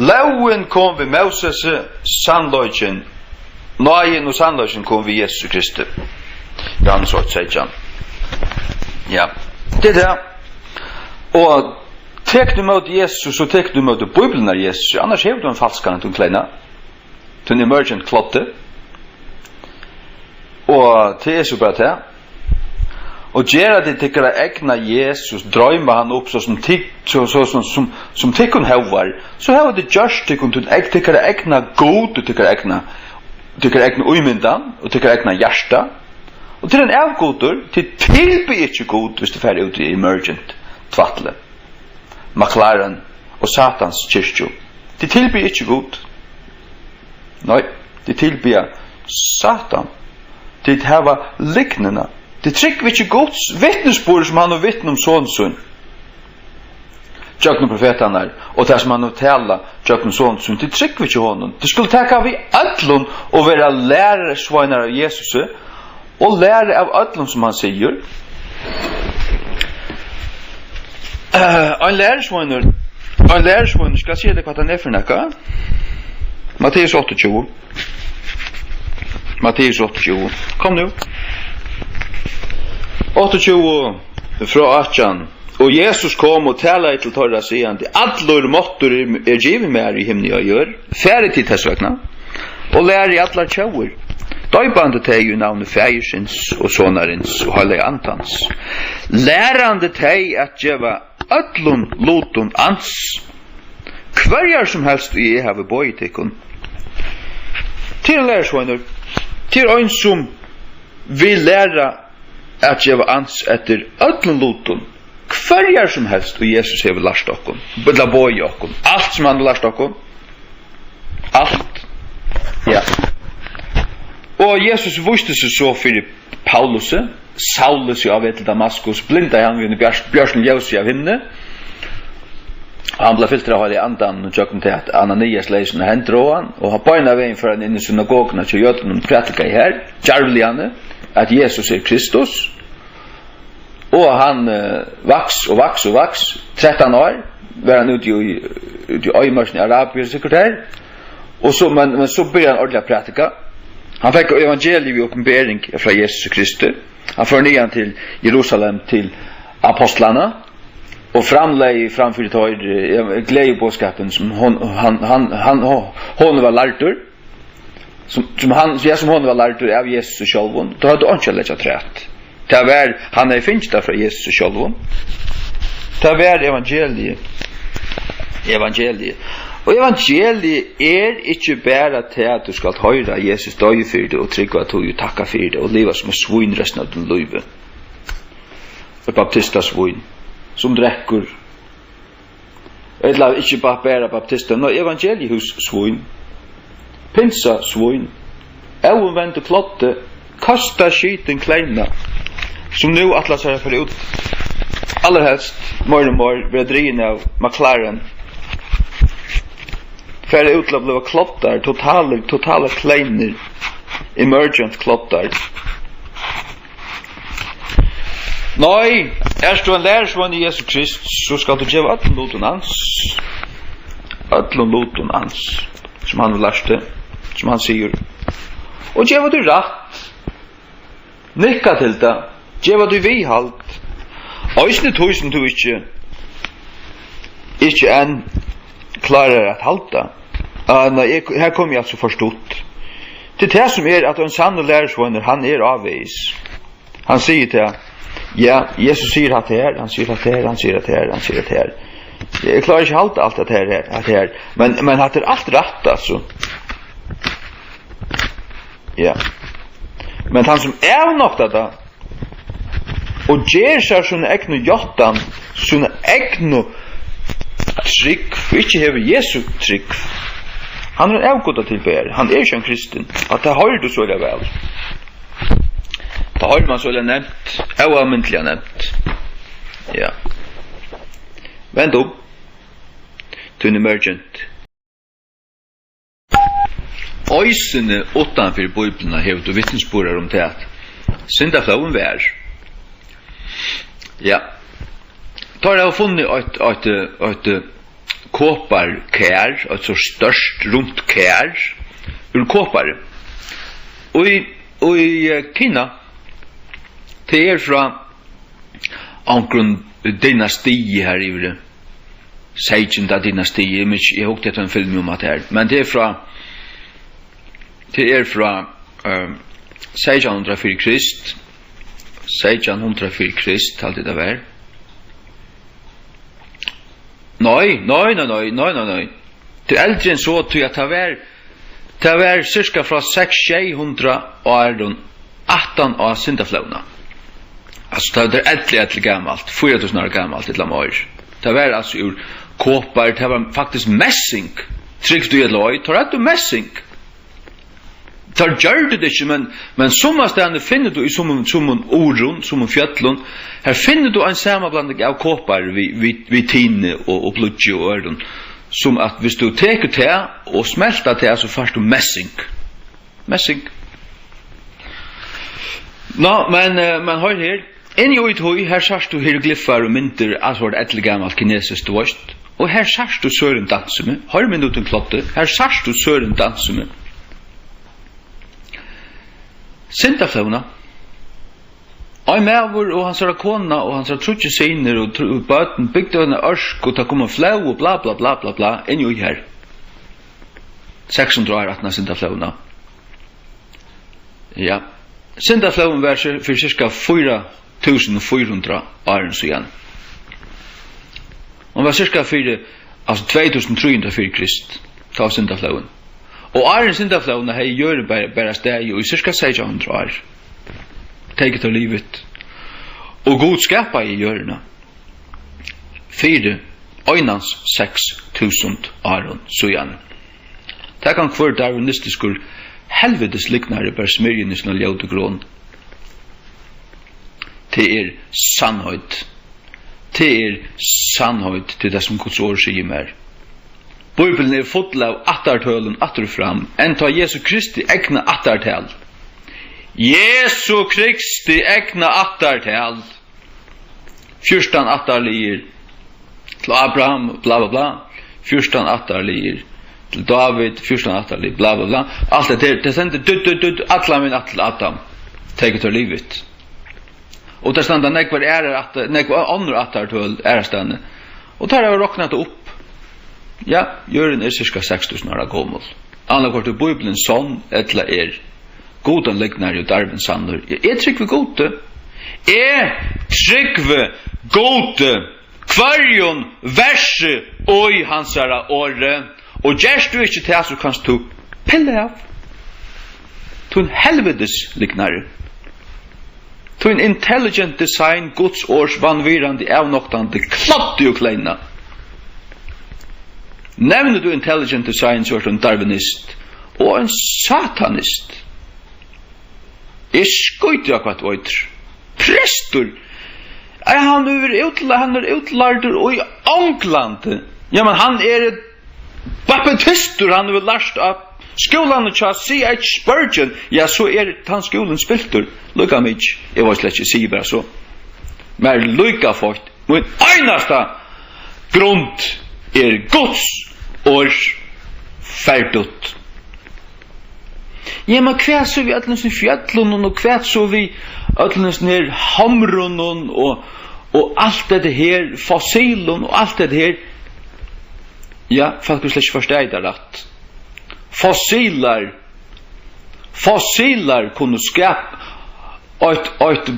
Lógin kom við Mósesi, sannleikin, náðin og sannleikin kom við Jesusi Kristi. Johannes eitt seytjan. Ja, tað er tað. Og tekur tú ímóti Jesus, so tekur tú ímóti Bíbliuni av Jesus, annars hevur tú ein falskan, tú kleina. Tú ert emergent kloddi. Og tað er so bara tað. Og gera tit tykkara egna Jesus, droyma hann upp, so sum tit, so, so, sum, sum, sum tykkum hóvar, so hava tit gjørt tykkum tín eg-, tykkara egna Gud, og tykkara egna, tykkara egna ímyndan, og tykkara egna hjarta. Og tit eru ein avgudur, tit tilbiðja ikki Gud, viss tit fara út í emergent tvætli. McLaren og Satans kirkju. Tit tilbiðja ikki Gud. Nei, tit tilbiðja Satan. Tit hava lygnina. Tit trúgva ikki Guds vitnisburð, sum hann hevur vitnað um son sín. Gjøgnum profetarnar, og tað, sum hann hevur talað gjøgnum son sín. Tit trúgva ikki honum. Tit skulu taka við øllum og vera lærisveinar av Jesusi, og læra av øllum, sum hann sigur. Eh, ein lærisveinur, ein lærisveinur, skal eg siga tær, hvat hann er fyri nakað? Matteus áttaogtjúgu. Matteus áttaogtjúgu. Kom nú. Áttaogtjúgu frá átjan. Og Jesus kom og talaði til teirra, sigandi: Allur máttur er, er givin mær í himni og á jørð. Farið tit tess vegna og lærið allar tjóðir, doypandi tey í navni Faðirsins og Sonarins og Heilaga Andans, lærandi tey at geva øllum lutum ans, hvørjar sum helst ið eg havi boðið tykkum. Tað er ein lærisveinur. Tað er ein, sum vil læra at geva ans eftir øllum lutum, hvørjar sum helst, og Jesus hevur lært okkum, ella boðið okkum, alt sum hann hevur lært okkum, alt. Ja. Og Jesus vísti seg so fyri Paulusi, Saulusi á veg til Damaskus, blindaði hann við einum bjart-, bjørtum ljósi av himni. Hann bleiv fyltur av Heilaga Andanum gjøgnum tað, at Ananias legði sínar hendur á hann, og hann beinan vegin fór hann inn í synagoguna hjá jødunum og prædikaði har, djarvliga, at Jesus er Kristus. Og hann, eh, vaks og vaks og vaks. Trettan ár var hann úti í, úti í oyðimørkini í Arabia, sikkurt har. Og so, men, men so byrjaði hann ordiliga at prædika. Hann fekk evangeliið við opinbering frá Jesus Kristi. Hann fór niðan til Jerusalem, til apostlarnar, og framlegði fram fyri teir, eh, gleðiboðskapin, sum hon, hann, hann, hann, ho-, honum var lærdur, sum, sum hann, ja, sum honum var lærdur av Jesus sjálvum. Teir høvdu einki at leggja afturat. Tað var, hann hevði fingið tað frá Jesus sjálvum. Tað var evangeliið. Evangeliið. Og evangeliið er ikki bara tað, at tú skalt hoyra, at Jesus doyði fyri teg, og trúgva tí, og takka fyri tað, og liva sum eitt svín restina av tínum lívi. Eitt baptistasvín, sum drekkur. Ella ikki ba-, bara baptistar, nei, evangeliehússvín, pinsasvín, óumvend kloddi, køsta skitin kleina, sum nú ætla sær at fara út, allarhelst, meir og meir, verða drigin av McLaren, fara út til at bliva kloddar, totalir, totalir kleinir, emergent kloddar. Nei, ert tú ein lærisveinur Jesu Krist, so skalt tú geva øllum lutum ans. Øllum lutum ans, sum hann hevur lært teg, sum hann sigur. Og geva tí rætt. Nikka til tað. Geva tí viðhald. Eisini tí sum tú ikki, ikki enn klárar at halda. Ah, nei, eg, her kom eg altso for stutt. Tað er tað sum er, at ein sannur lærisveinur, hann er ávegis. Hann sigur tað. Ja, Jesus sigur hatta her, hann sigur hatta her, hann sigur hatta her, hann sigur hatta her. Eg klári ikki at halda alt hatta her, hatta her. Men, men hatta er alt rætt, altso. Ja. Men hann sum avnoktar tað, og ger sær sína egnu játtan, sína egnu trúgv, og ikki hevur Jesu trúgv, hann er ein avgudatilberi, hann er ikki ein kristin. Og tað hoyrir tú so væl. Tað hoyrir mann so væl nevnt, óalmindiliga nevnt. Ja. Vend um. Tín emergent. Eisini uttan fyri Bíbliuna hevur tú vitnisburðar um tað, at syndaflóðin var. Ja. Teir hava funnið eitt, eitt, eitt, eh, koparkar, eitt so stórt, runt kar úr kopari. Og í, og í, eh, Kina, tað er frá onkrum dynastii har yviri. Seytjanda dynastii, eg minnist, eg hugdi eftir ein filmi um hatta her. Men tað er frá, tað er frá, ehm, seytjan hundrað fyri Krist. Seytjan hundrað fyri Krist, haldi eg tað var. Nei, nei, nei, nei. Tað er eldri enn so, tí at tað var, tað var cirka frá seks, sjey hundrað árum aftan á syndaflóðina. Altso, tað er elli, elli gamalt, fýra túsund ára gamalt, ella meir. Tað var altso úr kopar, tað var faktiskt messing. Trúgv tí ella ei, teir høvdu messing. Teir gjørdu tað ikki, men, men summastaðni finnur tú í summum, summum urðum, summum fjøllum, har finnur tú ein samanblanding av kopar við, við, við tini og, og blýggi og øðrum, sum at viss tú tekur tað og smeltar tað, so fært tú messing. Messing. Nå, men, eh, men hoyr her. Inni í tí, her sært tú hieroglyffar og myndir, alt var elligamalt kinesiskt, tú veist. Og her sært tú Søren Dansemi. Hoyr meg nú, tín kloddi. Her sært tú Søren Dansemi. Syndaflóðina. Ein maður og hansara kona og hansara tríggir synir og tr-, og børn bygdu eina ørk, og tað kom ein flóð og bla, bla, bla, bla, bla, inni í har. Seks hundrað ár aftan á syndaflóðina. Ja. Syndaflóðin var sir-, fyri sirka fýra túsund og fýra hundrað árum síðan. Hon var sirka fyri, altso, tvey túsund trý hundrað fyri Krist, tá var syndaflóðin. Og áðrenn syndaflóðina hevði jørðin bara, bara staðið í sirka seytjan hundrað ár. Take it or leave it. Og Gud skapaði jørðina fyri einans seks túsund árum síðan. Tað kann hvør darwinistiskur helvitis lygnari bara smyrja inn í sína ljótu gron. Tað er sannheit. Tað er sannheit, tað er tað, sum Guds orð sigur mær. Bíblian er full av ættartølum aftur og fram, enn tá Jesu Kristi egna ættartal. Jesu Kristi egna ættartal. Fjúrtan ættarliðir til Abraham, bla, bla, bla. Fjúrtan ættarliðir til Dávid, fjúrtan ættarlið, bla, bla, bla. Alt hetta her, tað stendur dutt, dutt, dutt, allan vegin aftur til Adam. Tekur tað liðugt. Og tað standa nógvar aðrar ættar, nógv onnur ættartøl aðrastaðni. Og teir hava roknað tað upp. Ja, jørðin er sirka seks túsund ára gomul. Annaðhvørt er Bíblian sonn, ella er Gud ein lygnari og Darwin sannur. Eg, eg trúgvi Gudi. Eg trúgvi Gudi, hvørjum versi í hansara orði, og gert tú ikki tað, so kanst tú pilla av. Tú ein helvitis lygnari. Tín intelligent design, Guds orðs vanvirðandi, avnoktandi, kloddi og kleina. Nevnir tú intelligent design, so ert tú ein darwinist og ein satanist. Eg skíti á hvat tú eitur. Prestur! Ei, hann hevur verið útla-, hann er útlærdur í Onglandi. Ja, men hann er baptistur, hann hevur lært á skúlanum hjá C H Spurgeon. Ja, so er tann skúlin spiltur. Líka mikið. Eg veit slett ikki, eg sigi bara so. Mær er líka feitt. Mín einasta grund er Guds orð ferdigt. Ja, men hvat so við øllum hesum fjøllunum, og hvat so við øllum hesum her hamrunum og, og alt hetta her, fossilum og alt hetta her? Ja, fólk hava slett ikki forstaðið tað rætt. Fossilar, fossilar kunnu skapa eitt, eitt,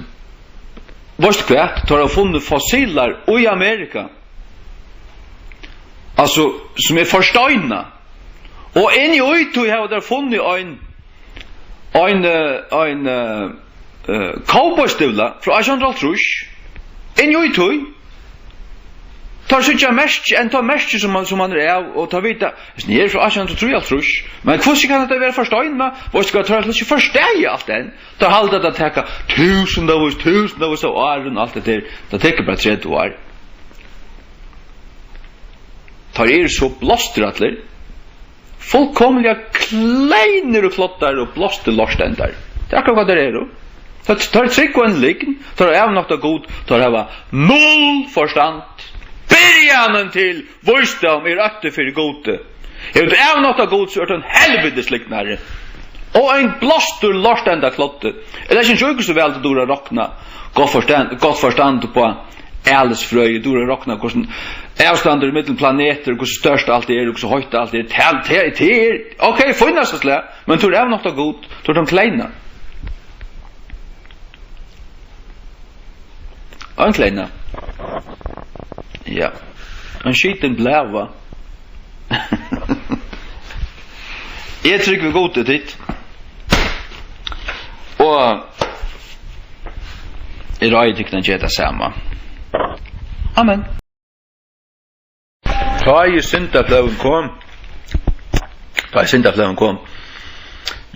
veitst hvat, teir hava funnið fossilar í Amerika. Altso, sum er forsteinað. Og inni í tí hava teir funnið ein, ein, eh, ein, eh, eh, cowboystivla frá átjan hundrað og hálvtrýss. Inni í tí. Teir síggja merki, enn tá merki sum man, sum man er av, og teir vita, hesin her er frá átjan hundrað og trýoghálvtrýss. Men hvussu kann hetta vera forsteinað? Veitst hvat, teir hava ikki forstaðið alt enn. Teir halda, at tað taka túsundavís, túsundavís av árum, alt hetta her. Tað tekur bara tretivu ár. Teir eru so blástir allir. Fullkomiliga kleinir og kloddar og blástir lortendar. Tað er akkurát hvat teir eru. Teir, teir trúgva ein lygn, teir hava avnoktað Gud, teir hava null forstand. Byrjanin til vísdóm er ótti fyri Gudi. Hevur tú avnoktað Gud, so ert tú ein helvitis lygnari. Og ein blástur lortenda kloddi. Er tað ikki sjúkur so væl, at tú dugir at rokna? Gott forstand, gott forstand upp á alisfrøði, dugir at rokna, hvussu avstandur millum planetir, hvussu stórt alt er, og hvussu heitt alt er. Tað, tað, tað er, ok, fínasta slag, men tú ert avnoktað Gud, tú ert ein kleina. Ein kleina. Ja. Ein skitin blæva. Eg trúgvi Gudi, tit. Og eg ráði tykkum at gera tað sama. Amen. Tá ið syndaflóðin kom, tá ið syndaflóðin kom,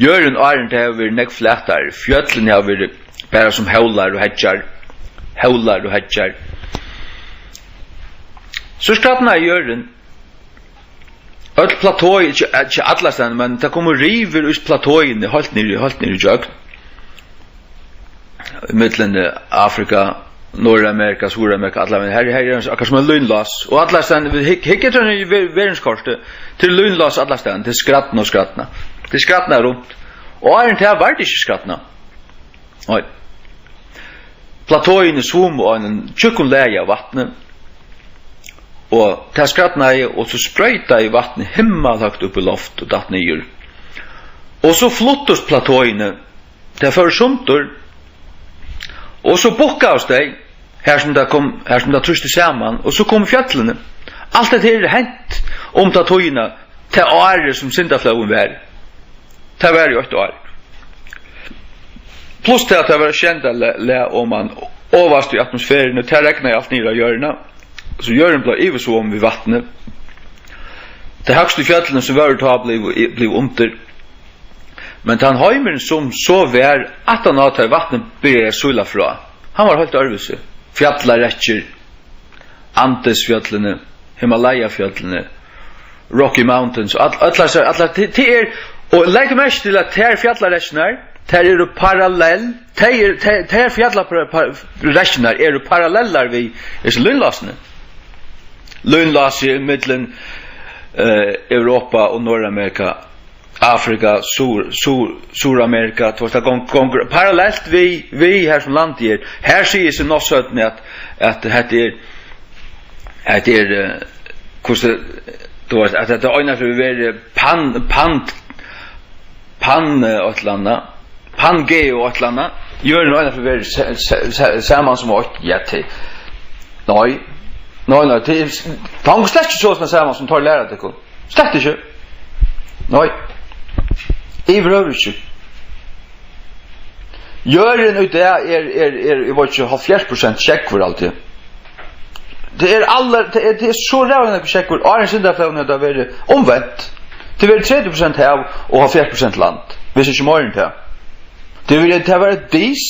jørðin, áðrenn tað hevur verið nógv flatari, fjøllini hava verið bara sum hólar og heggjar, hólar og heggjar. So skrædnaði jørðin, øll platoi, ikki, ikki allastaðni, men tað komu rivur í platoini, heilt niður, heilt niður ígjøgnum. Millum Afrika, Norðuramerika, Suðuramerika, allar vegir. Her, her er akkurát sum ein línlás. Og allastaðni, hygg, hygg eftir einum ver-, verðingarkorti, til línlás allastaðni, til skrædna og skrædna. Til skrædna runt. Og áðrenn tað var tað ikki skrædna. Nei. Platoini svumu á einum tjúkkum lagi av vatni. Og tað skrædnaði, og so sproytaði vatnið himmalhøgt upp í loft og datt niður. Og so fluttust platoini, tey fóru sundur, og so bukkaðust tey, har sum tað kom, har sum tað trýsti saman, og so komu fjøllini. Alt hetta her er hent um ta tíðina, tað árið sum syndaflóðin var. Tað var í eitt ár. Pluss tað, at tað var sjeynda la-, lag oman, ovast í atmosferuni, tað regnaði alt niður á jørðina. So jørðin bleiv yvirsvomin við vatni. Tey hægstu fjøllini sum vóru tá blivu, blivu undir. Men tann heimurin, sum so var, aftan á tá vatnið byrjaði at síla frá, hann var heilt øðrvísi. Fjallarekkjur, Andesfjøllini, Himalaya-fjøllini, Rocky Mountains, all, allar, allar, tað, tað er, og legg merki til, at tær fjallarekkjurnar, tær eru parallell, tær eru, tær, tær fjalla-, pa-, pa-, rekkjurnar eru parallellar við hesi línlásini. Línlásið millum, eh, Europa og Norðamerika, Afrika, Suður, Suður, Suðuramerika, tú veist, tað gong-, gongur parallelt við, við har sum landið er. Har sigur seg nokk seinni, at, at hetta er, hetta er, eh, hvussu, tú veist, at hetta einaferð verður pan-, pan-, pan-, eh, eitt ella annað, Pangeo eitt ella annað. Jørðin einaferð verður sa-, sa-, sa-, saman sum eitt, ja, til. Nei. Nei, nei, til, tað hongur slett ikki so saman sum teir læra tykkum. Slett ikki. Nei. Yvirhøvur ikki. Jørðin í dag er, er, er, eg veit ikki, hálvfjerðs prosent sjógvur, alt tað. Tað er allar, tað er, tað er so ræðuliga nógvur sjógvur. Áðrenn syndaflóðina hevur tað verið umvent. Tað verið tretivu prosent hav og hálvfjerðs prosent land, hvis ikki meira enn tað. Tað verið, tað var eitt dis.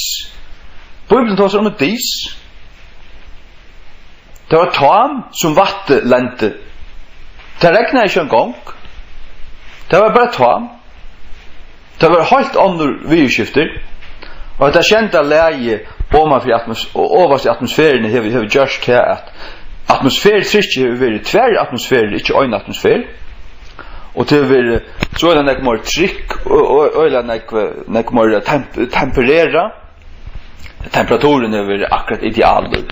Bíblian tosar um eitt dis. Tað var tám, sum vatnið lendi. Tað regnaði ikki eingong. Tað var bara tám. Tað var heilt onnur viðurskiftir. Og hetta sjeynda lagið oman fyri atmos-, og ovast í atmosferuni hevur, hevur gjørt tað, at atmosferutrykkið hevur verið tvær atmosferur, ikki ein atmosferu. Og tað hevur verið so øgiliga nógv meira trykk og, og øgiliga nógv, nógv meira temp-, tempererað. Temperaturin hevur verið akkurát idealur.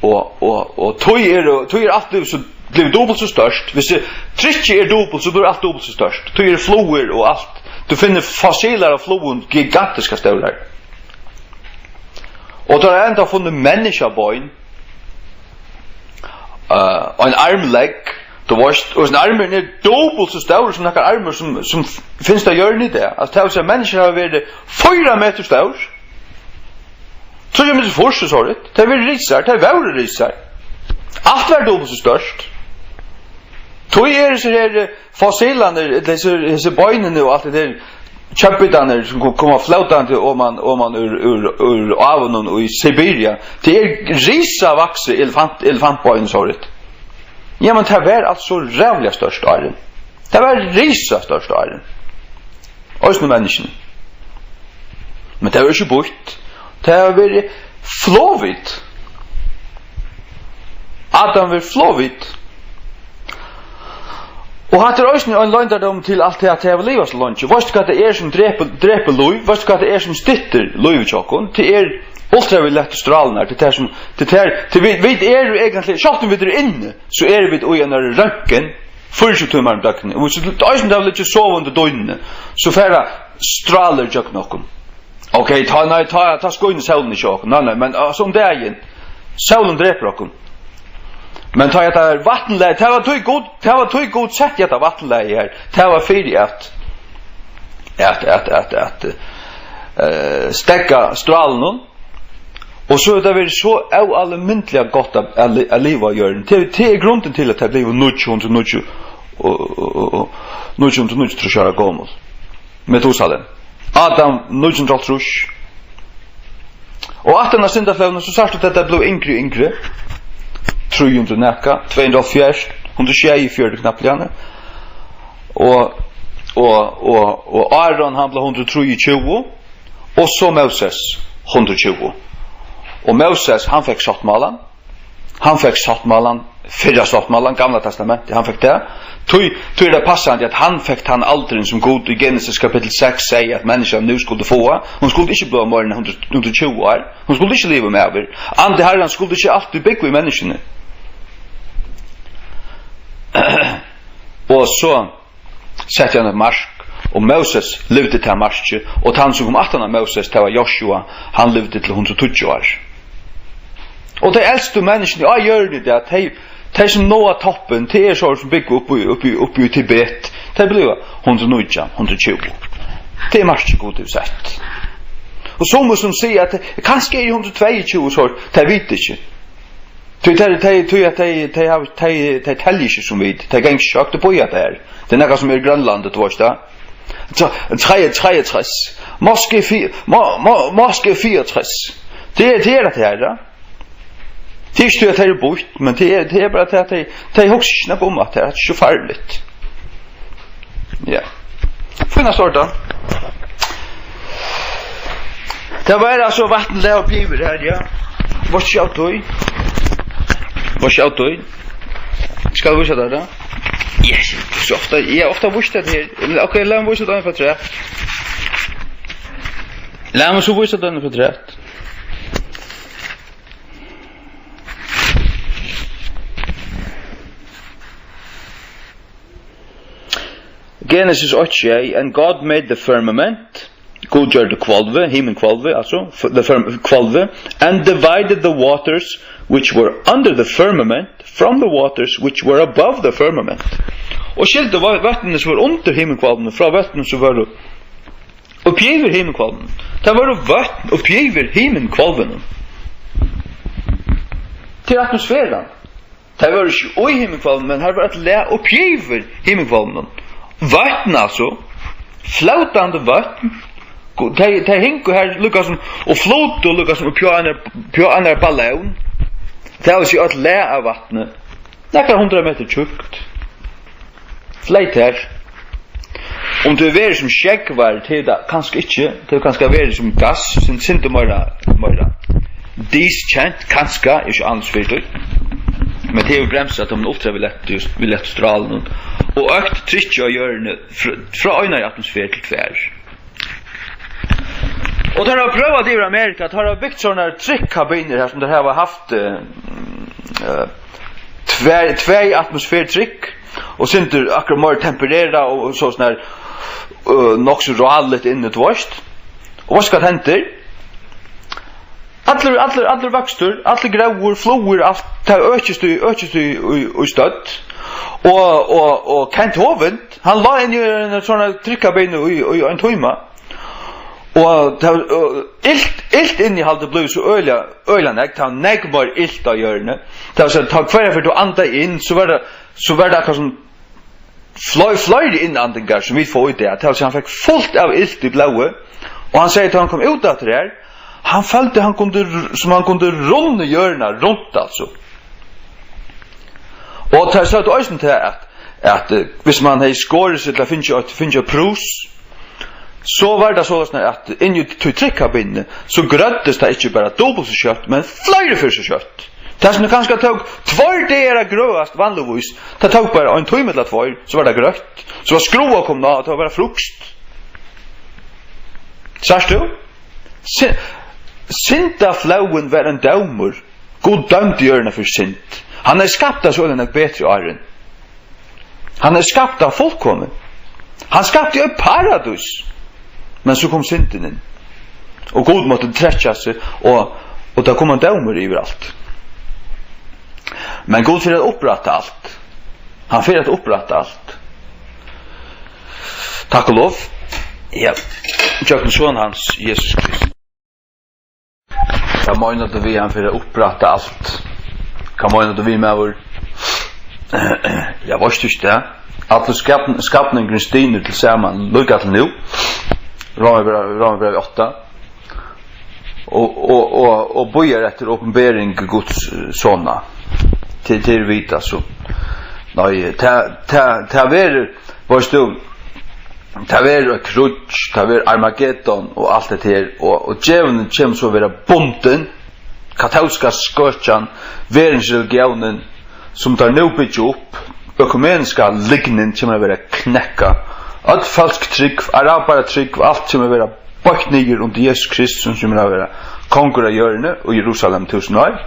Og, og, og tí er, tí er alt blivið so, blivið dupult so stórt. Hvis tað, trykkið er dupult, so blívur alt dupult so stórt. Tí eru flugur og alt. Tú finnur fossilar av flugum, gigantiskar stórar. Og teir hava enntá funnið menniskjabein. Eh, og ein armlegg, tú veist, og hesin armurin er dupult so stórur sum nakar armur, sum, sum finst á jørðini í dag. Altso, tað vil siga, menniskjur hava verið fýra metrar stór. Tríggjar metrar fýrs, so er tað. Tey verið risar, tey vóru risar. Alt var dupult so stórt. Tí er hesi her, eh, fossilarnir, ella hesi, hesi beinini og alt tað har, kjøtbitarnir sum ko-, koma flótandi oman, oman úr, úr, úr áunum í Sibiria. Tað er risavaksið elefant-, elefantbein, so er tað. Ja, men tað var altso ræðuliga stórt áðrenn. Tað var risastórt áðrenn. Eisini menniskjuni. Men tað var ikki býtt. Tað hava verið flogvit. Adam var flogvit. Og hatta er eisini ein loyndardómur til alt tað, at tey hava livað so leingi. Veitst tú, hvat tað er, sum drepur, drepur lív? Veitst tú, hvat tað er, sum styttir lívið hjá okkum? Tað er ultraviolettu strálurin, tað er tað, sum, tað er tað, tað, vit, vit eru eigentliga, sjálvt um vit eru inni, so eru vit í einari røntgen, fýraogtjúgu tímar um døgnið. Og so, eisini tá vit liggja og sova undir dýnuni, so fara strálur gjøgnum okkum. Ok, tá, nei, tá, tá skínur sólin ikki á okkum. Nei, nei, men, altso, um dagin, sólin drepur okkum. Men tá hetta her vatnlagið, tað var tí Gud, tað var tí Gud setti hetta vatnlagið her. Tað var fyri at, at, at, at, at, eh, steðga strálunum. Og so hevur tað verið so óalmindiliga gott at, at li-, at liva á jørðini. Tað, tað er grundin til, at tað blívur níggju hundrað og níggju og, og, og, og níggju hundrað og níggjuogtrýss ára gomul. Metusalem. Adam, níggju hundrað og hálvtrýss. Og aftan á syndaflóðina, so sært tú, at tað blívur yngri og yngri. Trý hundrað nakað, tvey hundrað og hálvfjerðs, hundrað og sjeyogfjøruti knappliga. Og, og, og, og Áron, hann bleiv hundrað og trýogtjúgu. Og so Móses, hundrað og tjúgu. Og Móses, hann fekk sáttmálan. Hann fekk sáttmálan, fyrra sáttmálan, Gamla Testamentið, hann fekk tað. Tí, tí er tað passandi, at hann fekk tann aldurin, sum Gud í Genesis kapittul seks segði, at menniskjan nú skuldi fáa. Hon skuldi ikki blíva meira enn hundrað, hundrað og tjúgu ár. Hon skuldi ikki liva um ævir. Andi Harrans skuldi ikki altíð búgva í menniskjuni. Og so setti hann eitt mark, og Móses livdi tað markið, og tann, sum kom aftan á Móses, tað var Joshua, hann livdi til hundrað og tíggju ár. Og tey elstu menniskjuni á jørðini í dag, tey, tey sum náa toppin, tey eru so, sum búgva uppi í, uppi í, uppi í Tibet, tey blíva hundrað og nítjan, hundrað og tjúgu. Tað er markið, Gud hevur sett. Og summi sum siga, at tey, kanska eru hundrað og tveyogtjúgu, so tey vita ikki. Tí tey, tey, tí at tey, tey hava, tey, tey telja ikki sum vit. Tey ganga ikki høgt upp í at tað er. Tað er nakað sum er í Grønlandi, tú veitst tað. So, treiogtrýss. Moské fi-, mo-, mo-, moské fireogtrýss. Tað er, tað er tað her, ja. Tað er ikki tí, at tey eru býtt, men tað er, tað er bara tað, at tey, tey hugsa ikki nakað um, at tað er ikki so farligt. Ja. Fína stortan. Tað var altso vatn, lag og pivur her, ja. Var ikki av tí. Var ikki av tí. Skal eg vísa tær tað? Yes. So ofta, eg havi ofta víst tað her. Men ok, lat meg vísa tað afturat. Lat meg so vísa tað afturat. Genesis eitt sjey, "And God made the firmament," Gud gjørdi hvolvið, himinhvolvið, altso, f-, the firm-, hvolvið, "and divided the waters which were under the firmament from the waters which were above the firmament." Og skildi vø-, vøtnini, sum vóru undir himinhvolvinum, frá vøtnunum, sum vóru uppi yvir himinhvolvinum. Tað vóru vøtn uppi yvir himinhvolvinum. Til atmosferan. Tað vóru ikki í himinhvolvinum, men har var eitt lag uppi yvir himinhvolvinum. Vøtn, altso. Flótandi vøtn. Tey, tey hingu har líka sum, og flutu líka sum uppi á einari, uppi á einari ballón. Tað vil siga, eitt lag av vatni. Nakrar hundrað metrar tjúkt. Fleyt har. Um tað hevur verið sum sjógvar, tað er tað kanska ikki. Tað hevur kanska verið sum gass, sum sindur meira, meira. Diskent, kanska, eg eri ikki alveg sigur. Men tað hevur bremsað teimum ultraviolettu, violettu strálunum. Og økt trykkið á jørðini fr-, frá einari atmosferu til tvær. Og teir hava prøvað yvir Amerika, teir hava bygt sovorðnar trykkabinur her, sum teir hava havt, eh, eh, tvær, tvær atmosferutrykk, og sindur akkurát meira tempererað og, og so sånn her, eh, nokk so ráligt inni, tú veist. Og veitst hvat hendir? Allur, allur, allur vøkstur, allur gróður, flugur, alt, tað økist í, økist í, í, í stødd. Og, og, og Kent Hovind, hann lá inni í eini sovorðnari trykkabinu í, í ein tíma. Og tað var, og ilt, ilt innihald er blivið so øgiliga, øgiliga nógv. Tað var nógv meira ilt á jørðini. Tað var so, tá hvørja ferð tú andaði inn, so var tað, so var tað akkurát sum fle-, fleiri innandingar, sum vit fáa í dag. Tað vil siga, hann fekk fult av ilt í blóðið, og hann segði, tá hann kom út aftur her, hann føldi, hann kundi r-, sum hann kundi runnið jørðina runt, altso. Og tað søgdu eisini tað, at, at, eh, hvis man hevði skorið seg ella fingið eitt, fingið eitt prus, so var tað soleiðis, at inni í tí trykkabinuni, so grøddist tað ikki bara dupult so skjótt, men fleiri ferð so skjótt. Tað, sum kanska tók tveir dagar at grøðast vanligvís, tað tók bara ein tíma ella tveir, so var tað grøtt. So var skráin komin á, og tað var bara frískt. Sært tú? Sy-, syndaflóðin var ein dómur. Gud dømdi jørðina fyri synd. Hann hevði skapt tað so øgiliga nógv betri áðrenn. Hann hevði skapt tað fullkomið. Hann skapti eitt paradís. Men so kom syndin inn. Og Gud mátti trekkja seg, og, og tað kom ein dómur yvir alt. Men Gud fer at upprætta alt. Hann fer at upprætta alt. Takk og lov. Ja. Gjøgnum Son hans, Jesus Kristus. Hvat meinar tú við, hann fer at upprætta alt? Hvat meinar tú við, maður? Ja, veitst tú ikki tað? Allur skapn-, skapningurin stynur til saman, líka til nú. Rómarbræv, Rómarbræv átta. Og, og, og, og bíðar eftir opinbering Guds, eh, sona. Til, til vita, so. Nei, tað, tað, tað verður, veitst tú, tað verður eitt kríggj, tað verður Armageddon og alt hetta her, og, og djevulin kemur so at vera bundin, katólska skøkjan, verðsreligiónin, sum teir nú byggja upp, økumeniska lygnin kemur at vera knekkað, øll følsk trúgv, arabaratrúgv, alt kemur at vera boygt niður undir Jesus Krist, sum kemur at vera kongur á jørðini og Jerusalem túsund ár.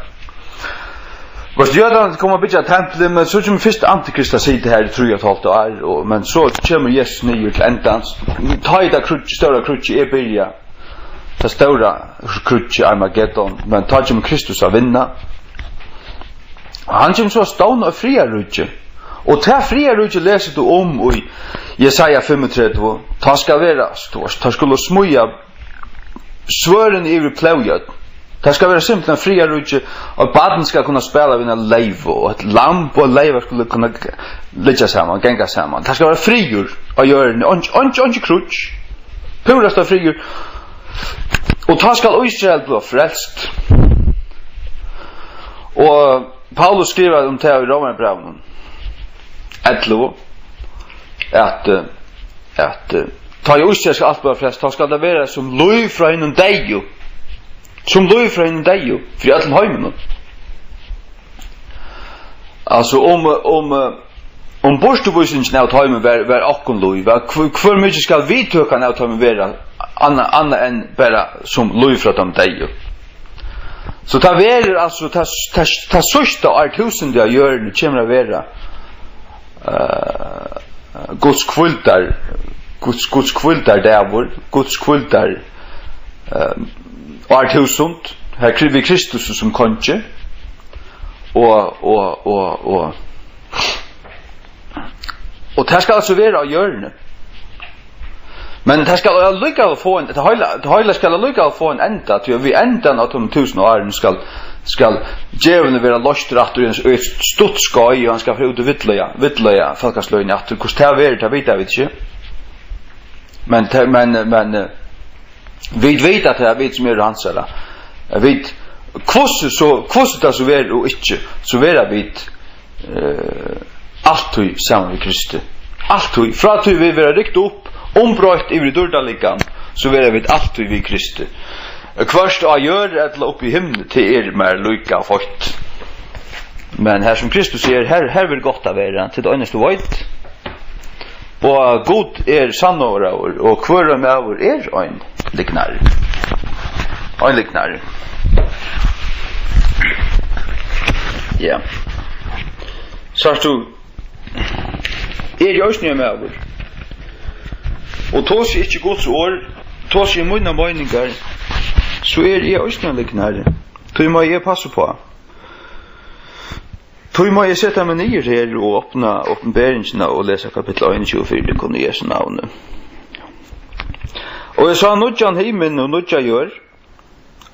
Veitst, jødarnir koma at byggja templið, men so kemur fyrst Antikrist at sita her í trý og eitt hálvt ár, og, men so kemur Jesus niður til endans. Tá er tað kríggj, stóra kríggj, er byrjað. Tað stóra kríggj, Armageddon, men tá kemur Kristus at vinna. Og hann kemur so at stovna eitt friðarríki. Og tað friðarríki lesur tú um í Jesaja fimmogtretivu. Tá skal vera, tú veitst, tá skulu smíða svørðini yvir plógjørn. Tað skal vera simpelthen friðarríki, og barn skal kunna spæla við eina leyvu, og eitt lamb og ein leyva skulu kunna g-, liggja saman, ganga saman. Tað skal vera friður á jørðini, einki, einki, einki kríggj. Púrasta friður. Og tá skal Ísrael blíva frelst. Og Paulus skrivar um tað í Rómarbrævinum ellivu, at, eh, at, eh, tá ið Ísrael skal alt verða frelst, tá skal tað vera sum lív frá hinum deyðu, sum lív frá hinum deyðu, fyri øllum heiminum. Altso, um, um, eh, um burturvísingin av teimum var, var okkum lív, at hvør, hvør mikið skal viðtøkan av teimum vera, annað, annað enn bara sum lív frá teimum deyðu? So tað verður, altso, tað, tað, tað síðsta ártúsundið á jørðini kemur at vera, eh, Guds hvíldar, Guds, Guds hvíldardagur, Guds hvíldar, eh, ártúsund, har Kri-, við Kristus sum kongi, og, og, og, og, og tað skal altso vera á jørðini. Men tað skal allíkavæl fáa ein, tað heila, tað heila skal allíkavæl fáa ein enda, tí at við endan av teimum túsund árum skal, skal djevulin vera loystur aftur í ein, í eitt stutt skeið, og hann skal fara út og villleiða, villleiða fólkasløgini aftur. Hvussu tað verður, tað vita vit ikki. Men tað, men, men, eh, vit vita, at tað eru vit sum eru hansara. At vit, hvussu so, hvussu tað so verður og ikki, so verða vit, eh, altíð saman við Kristi. Altíð. Frá tí vit verða rykt upp, umbroytt yvir í dýrdarleikan, so verða vit altíð við Kristi. Hvørt á jørð ella uppi í himli, tað er mær líka feitt. Men har sum Kristus er, har, har verður gott at vera, til tað einasta veit. Og Gud er sannorðaður, og hvør ein maður er ein lygnari. Ein lygnari. Ja. Sært tú, eg eri eisini ein maður. Og tosi eg ikki Guds orð, tosi eg mínar meiningar, so eri eg eisini ein lygnari. Tí má eg passa uppá. Tí má eg seta meg niður her og opna Opinberingina og lesa kapittul einogtjúgu fyri tykkum í Jesu navni. Og eg sá nýggjan himin og nýggja jørð.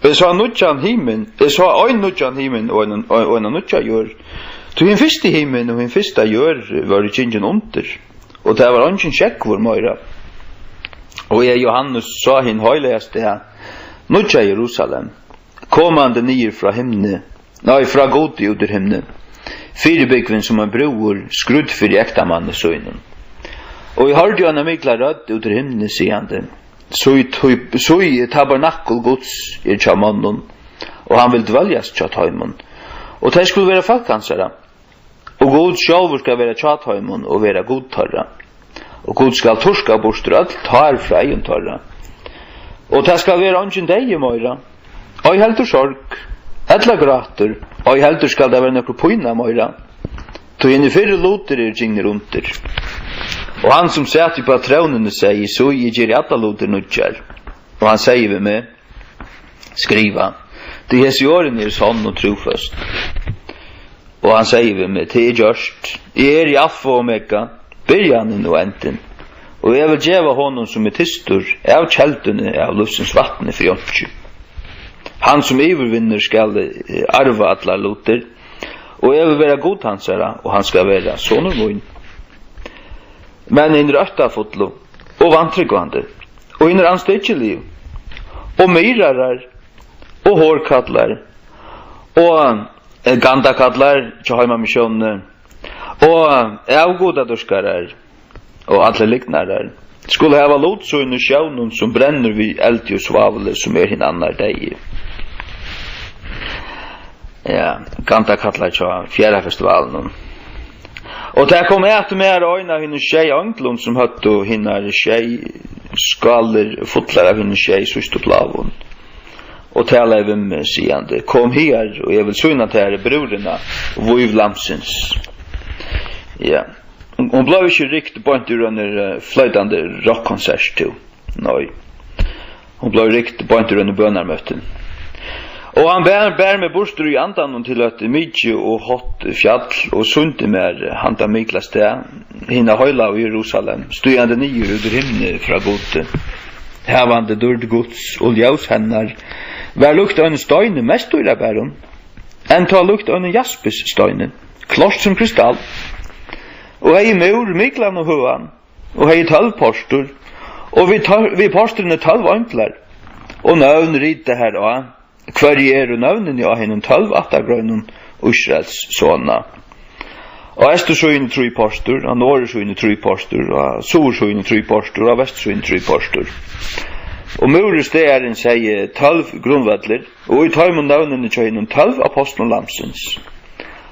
Eg sá nýggjan himin, eg sá ein nýggjan himin og ein, og, og eina nýggja jørð. Tí hin fyrsti himin og hin fyrsta jørð vóru gingin undir, og tað var eingin sjógvur meira. Og eg, Jóhannes, sá hin heilaga stað, nýggja Jerusalem, komandi niður frá himni, nei, frá Gudi út úr himni, fyribúgvin sum ein brúður skrýddi fyri ektamanni sínum. Og eg hoyrdi eina mikla rødd út úr himni, sigandi: Sí, tí, sí, tabernakul Guds er hjá monnum, og hann vil dveljast hjá teimum, og tey skulu vera fólk hansara, og Gud sjálvur skal vera hjá teimum og vera Gud teirra. Og Gud skal turka burtur øll tár frá eygum teirra. Og tað skal vera eingin deyði meira, ei heldur sorg, ella grátur, ei heldur skal tað vera nøkur pína meira, tí hinir fyrru lutir eru gingnir undir. Og hann, sum sat uppi á trónini, segði: Sí, eg geri allar lutir nýggjar. Og hann segði við meg: Skriva, tí hesi orðini eru sonn og trúføst. Og hann segði við meg: Tað er gjørt. Eg eri Alfa og Omega, byrjanin og endin. Og eg vil geva honum, sum er tystur, av kelduni av lívsins vatni fyri einki. Hann, sum yvirvinnur, skal, eh, arva allar lutir, og eg vil vera Gud hansara, og hann skal vera sonur mín. Men hinir óttafullu og vantrúgvandi og hinir andstyggiligu og myrðarar og hórkallar og, eh, gandakallar hjá Heimamissiónini og avgudadýrkarar og allir lygnarar skulu hava lut sín í sjónum, sum brennur við eldi og svavli, sum er hin annar deyði. Ja, gandakallar hjá Fjarðafestivalinum. Og tað kom at mær ein av hinum sjey einglum, sum høvdu hinar sjey skálir fullar av hinum sjey síðstu plágum, og talaði við meg, sigandi: Kom higar, og eg vil sýna tær brúðrina, vív Lambsins. Ja. Hon, hon bleiv ikki rykt beint úr eini, eh, floytandi rockkonsert, tú. Nei. Hon bleiv rykt beint úr einum bønarmøti. Og hann bar, bar meg burtur í andanum til eitt mikið og hátt fjall, og sýndi mær handa mikla stað, hina heilagu Jerusalem, stígandi niður út úr himni frá Gudi, havandi dýrd Guds, og ljós hennar var líkt einum steini mest dýrabærum, enn tá líkt einum jaspissteini, klárt sum kristall, og hevði múr miklan og høgan, og hevði tólv portur, og við tól-, við portrini tólv einglar, og nøvn ritað har á, hvørji eru nøvnini á hinum tólv ættargreinum Ísraels sona. Á eystursíðuni trý portur, á norðursíðuni trý portur, á suðursíðuni trý portur, á vestursíðuni trý portur. Og múrur staðarins hevði tólv grundvøllir, og í teimum nøvnini hjá hinum tólv ápostlum Lambsins.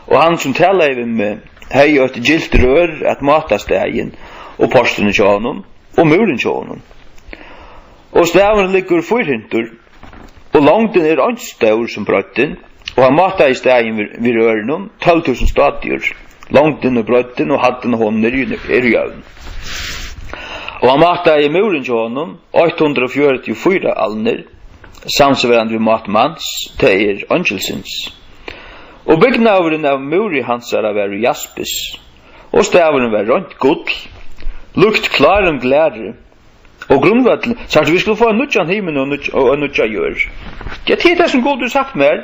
Og hann, sum talaði við meg, hevði eitt gylt rør at máta staðin og portini hjá honum og múrin hjá honum. Og staðurin liggur fýrhyrntur, og longdin er eins stór sum breiddin, og hann mátaði staðin við, við rørinum, tólv túsund stadiur. Longdin og breiddin og hæddin á honum er, er jøvn. Og hann mátaði múrin hjá honum, eitt hundrað og fjøruti og fýra alnir, samsvarandi við mát mans, tað er eingilsins. Og bygnaðurin av múri hansara var úr jaspis, og staðurin var reint gull, líkt klárum glæri, og grundvøll, sagt, vit skulu fáa ein nýggjan himin og nýggj-, og ein nýggja jørð. Ja, tað er tað, sum Gud hevur sagt mær.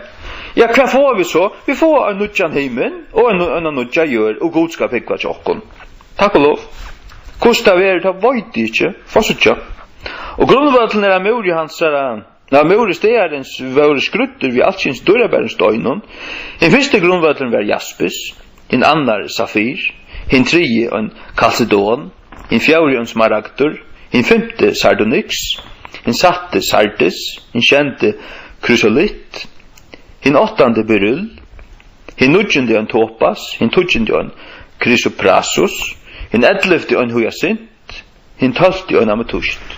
Ja, hvat fáa vit so? Vit fáa ein nýggjan himin og ein, eina nýggja jørð, og Gud skal búgva hjá okkum. Takk og lov. Hvussu tað verður, tað veit eg ikki. Fáa síggja. Og grundvøllin er av múri hansara, av múri staðarins vóru skrýddir við alskyns dýrabærum steinum. Hin fyrsti grundvøllurin var jaspis, hin annar safir, hin triði ein kalsedon, hin fjórði ein smaragdur, hin fimti sardonyx, hin sætti sardis, hin sjendi krysolitt, hin áttandi beryll, hin níggjandi ein topas, hin tíggjandi ein krysoprasus, hin ellivti ein hyasint, hin tólvti ein ametyst.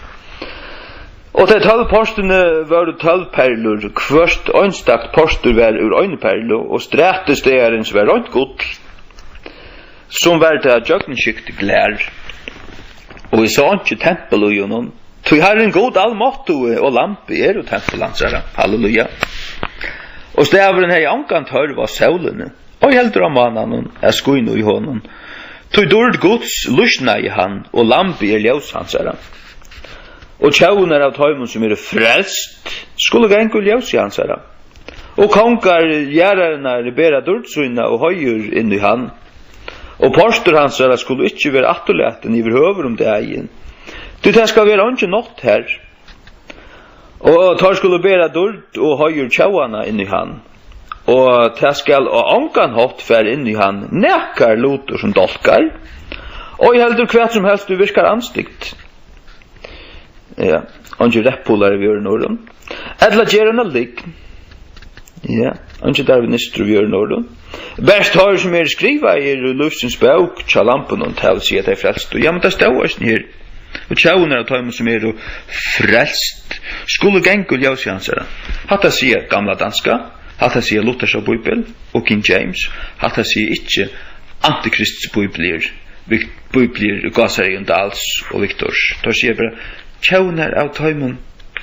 Og tey tólv portini vóru tólv perlur, hvørt einstakt portur var úr eini perlu, og stræti staðarins var reint gull, sum var tað gjøgnumskygt glær. Og eg sá einki tempul í honum, tí Harrin Gud almáttugi og Lambið eru tempul hansara. Halleluja. Og staðurin hevði ongan tørv á sólini, ei heldur á mánanum at skína í honum. Tí dýrd Guds lýsnaði hann, og Lambið er ljós hansara. Og tjóvurnar av teimum, sum eru frelst, skulu ganga í ljósi hansara. Og kongar jarðarinnar bera dýrd sína og heiður inn í hann. Og portur hansara skulu ikki vera afturlatin yvirhøvur um dagin, tí tað skal vera eingin nátt har. Og teir skulu bera dýrd og heiður tjóvanna inn í hann. Og tað skal á ongan hátt fara inn í hann nakar lutur sum dálkar, ei heldur hvat sum helst ið virkar andstygt. Ja, eingin repppular við øðrum orðum. Ella gera eina lygn. Ja, eingin darwinistur við øðrum orðum. Bert teir, sum eru skrivaðir í lívsins bók hjá Lambinum, tað vil siga tey frelstu. Ja, men tað stóð eisini her. Og tjóvurnar av teimum, sum eru frelst, skulu ganga í ljósi hansara. Hatta sigur gamla danska, hatta sigur lutherska bíbel og King James, hatta sigur ikki antikrists bíbliur, Vik-, bíbliur Gásareygum Dahls og Viktors. Teir siga bara, tjóvurnar av teimum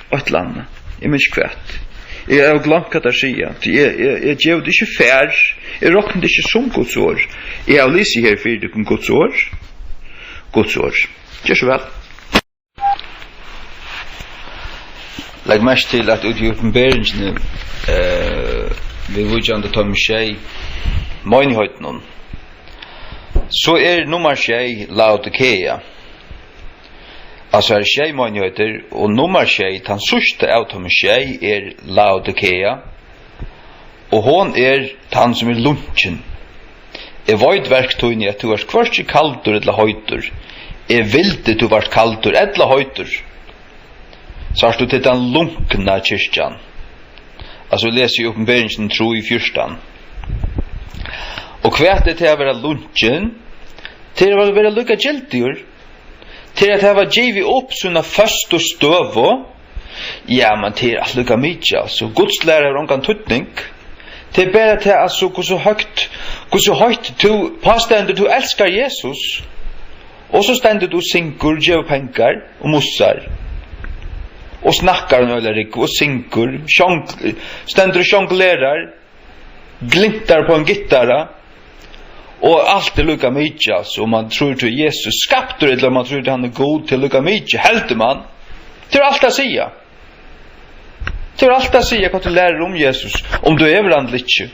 eitt ella annað. Eg minnist ikki hvat. Eg havi gloymt, hvat teir siga. Tí eg, eg, eg gevi tað ikki far. Eg rokni tað ikki sum Guds orð. Eg havi lisið her fyri tykkum Guds orð. Guds orð. Ger so væl. Legg merki til, at úti í Opinberingini, eh, viðvíkjandi teimum sjey meinigheitunum, so er nummar sjey Laodikea. Altso, har eru sjey meinigheiter, og nummar sjey, tann síðsta av teimum sjey, er Laodikea, og hon er tann, sum er lunkin. Eg veit verk tíni, at tú ert hvørki kaldur ella heitur. Eg vildi, tú vart kaldur ella heitur. Sært tú, tað er tann lunkna kirkjan. Altso, vit lesa í Opinberingini trý fjúrtan. Og hvat er tað at vera lunkin? Tað er at vera líkagildigur. Tað er at hava givið upp sína føstu støðu. Ja, men tað er alt líka mikið, altso. Guds læra hevur ongan týdning. Tað er bara tað, altso, hvussu høgt, hvussu høgt tú pástendur, tú elskar Jesus, og so stendur tú og syngur, gevur pengar og mussar, og snakkar um øgiliga rúgvu og syngur, sjong-, stendur og sjonglerar, glintar på ein gittara, og alt er líka mikið, altso, um mann trýr til Jesus skaptur, ella um mann trýr til hann er Gud, til líka mikið, heldur mann. Tað er alt at siga. Tað er alt at siga, hvat tú lærir um Jesus, um tú hevur hann ella ikki.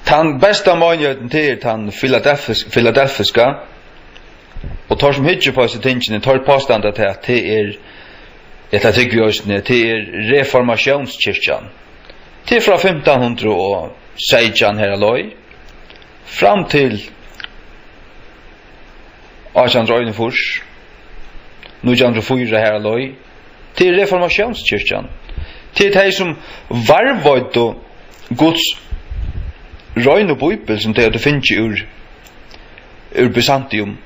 Tann besta meinigheitin, tað er tann filadelfis-, filadelfiska. Og teir sum hyggja upp á hesi tingini, teir pástanda tað, tað er, ella trúgvi eisini, tað er reformatiónskirkjan. Tað er frá fimtan hundrað og seytjan her á leið, fram til átjan hundrað og einogfýrs, nítjan hundrað og fýra her á leið. Tað er reformatiónskirkjan. Tað er tey, sum varðveittu Guds reinu bíbel, sum tey høvdu fingið úr, úr Byzantium,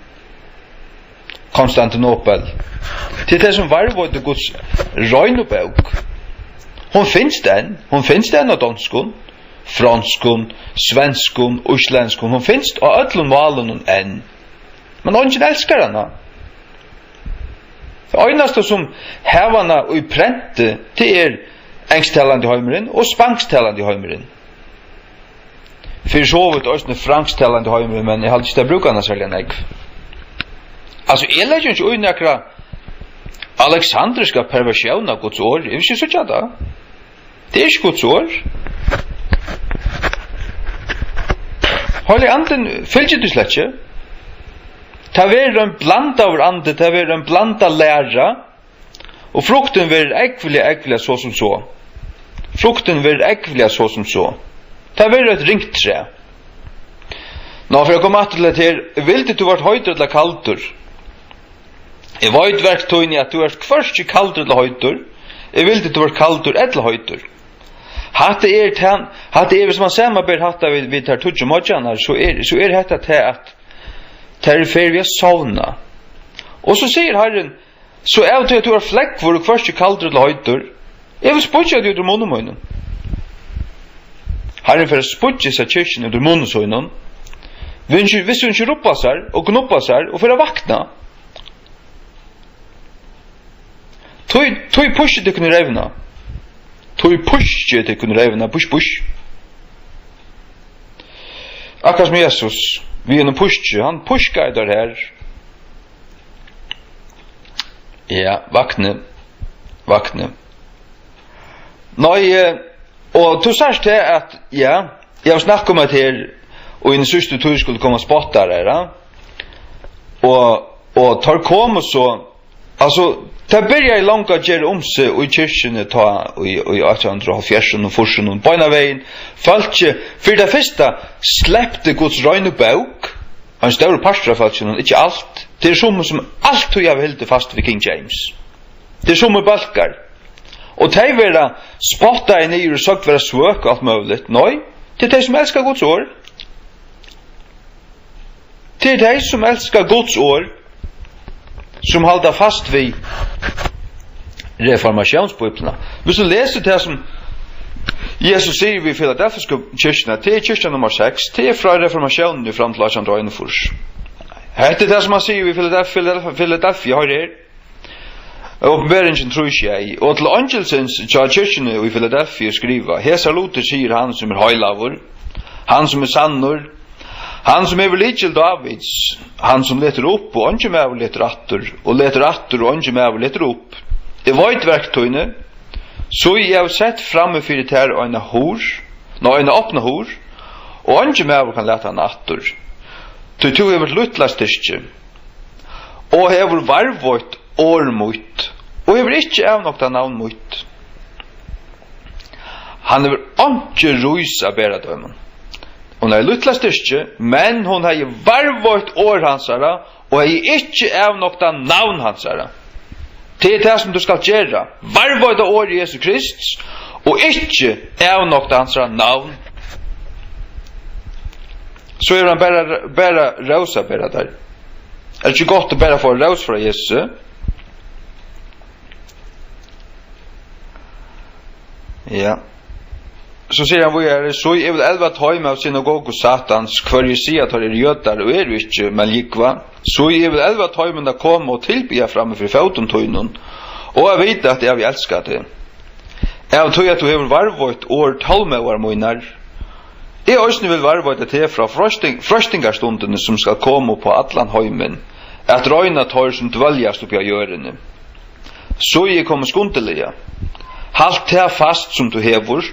Konstantinopel. Tað er tey, sum varðveittu Guds reinu bók. Hon finst enn. Hon finst enn á donskum, fronskum, svenskum, íslendskum. Hon finst á øllum málunum enn. Men eingin elskar hana. Tað einasta, sum hava hana í prenti, tað er ensktalandi heimurin og spansktalandi heimurin. Fyri so vítt eisini fransktalandi heimurin, men eg haldi ikki, tey brúka hana serliga nógv. Altso, eg leggi ikki í nakra aleksandriska perversión av Guds orð. Eg vil ikki síggja tað. Tað er ikki Guds orð. Heilagi Andin fylgir tí slett ikki. Tað verður ein blandaður andi, tað verður ein blandað læra, og fruktin verður ógvuliga, ógvuliga so sum so. Fruktin verður ógvuliga so sum so. Tað verður eitt ringt træ. Nú, fyri at koma aftur til hetta her, vildi tú vart heitur ella kaldur? Eg veit verk tíni, at tú ert hvørki kaldur ella heitur. Eg vildi, tú ert kaldur ella heitur. Hatta er tað, hatta er, viss mann samanber hatta við, við tær tíggju moyggjarnar, so er, so er hetta tað, at tær eru í ferð við at sovna. Og so sigur Harrin: So av tí at tú ert flógvur og hvørki kaldur ella heitur, eg vil spýggja teg út úr munni mínum. Harrin fer at spýggja hesa kirkjuna út úr munni sínum, viss hon ikki, viss hon ikki rubbar sær og gnubbar sær og fer at vakna. Tí, tí pískið tykkum í reyvina. Tí pískið tykkum í reyvina. Písk, písk. Akkurát sum Jesus, við einum píski, hann pískaði teir her. Ja, vakni, vakni. Nei, eh, og tú sært tað at, ja, eg havi snakkað um at her, og í den síðstu tíð skuldu koma spottarar, ja. Og, og teir komu so, altso, tað byrjaði longu at gera um seg í kirkjuni tá í, í átjan hundrað og hálvfjerðs og fýrs og beinanvegin. Fólkið, fyri tað fyrsta, slepti Guds reinu bók, ein stórur partur av fólkinum, ikki alt. Tað eru summi, sum altíð hava hildið fast við King James. Tað eru summi bólkar. Og tey verða spottaði niður og søgd vera svøk og alt møguligt. Nei, tað eru tey, sum elska Guds orð. Tað eru tey, sum elska Guds orð, sum halda fast við reformatiónsbíbliuna. Viss tú lesur tað, sum Jesus sigur við Filadelfisku kirkjuna, tað er kirkja nummar seks, tað er frá reformatiónini fram til átjan hundrað og einogfýrs. Hetta er tað, sum hann sigur við Filadelf-, Filadelf-, Filadelfia, hoyr her. Opinberingin trý sjey: Og til eingilsins hjá kirkjuni í Filadelfiu skriva: Hesar lutir sigur hann, sum er heilagur, hann, sum er sannur, hann, sum hevur lykil Dávids, hann, sum letur upp og eingin maður letur aftur, og letur aftur og eingin maður letur upp: Eg veit verk tíni, so eg havi sett frammi fyri tær eina hurð, nei, eina opna hurð, og eingin maður kann lata hana aftur, tí tú hevur lítla styrki, og hevur varðveitt orð mítt, og hevur ikki avnoktað navn mítt. Hann hevur einki rís at bera teimum. Hon hevði lítla styrki, men hon hevði varðveitt orð hansara, og hevði ikki avnoktað navn hansara. Tað er tað, sum tú skalt gera. Varðveita orð Jesu Krists, og ikki avnokta hansara navn. So hevur hann bara, bara rós at bera tær. Er ikki gott at bara fáa rós frá Jesusi? Ja. So sigur hann víðari: So eg vil elva teim av synagogu Satans, hvørji siga, at teir eru jødar og eru ikki, men ljúgva. So eg vil elva teimum at koma og tilbiðja frammi fyri fótum tínum, og at vita, at eg havi elskað teg. Av tí at tú hevur varðveitt orð tolmóðar mínar, eg eisini vil varðveita teg frá freisting-, freistingarstundini, sum skal koma upp á allan heimin, at royna teir, sum dvøljast uppi á jørðini. So eg komi skundiliga. Halt tað fast, sum tú hevur,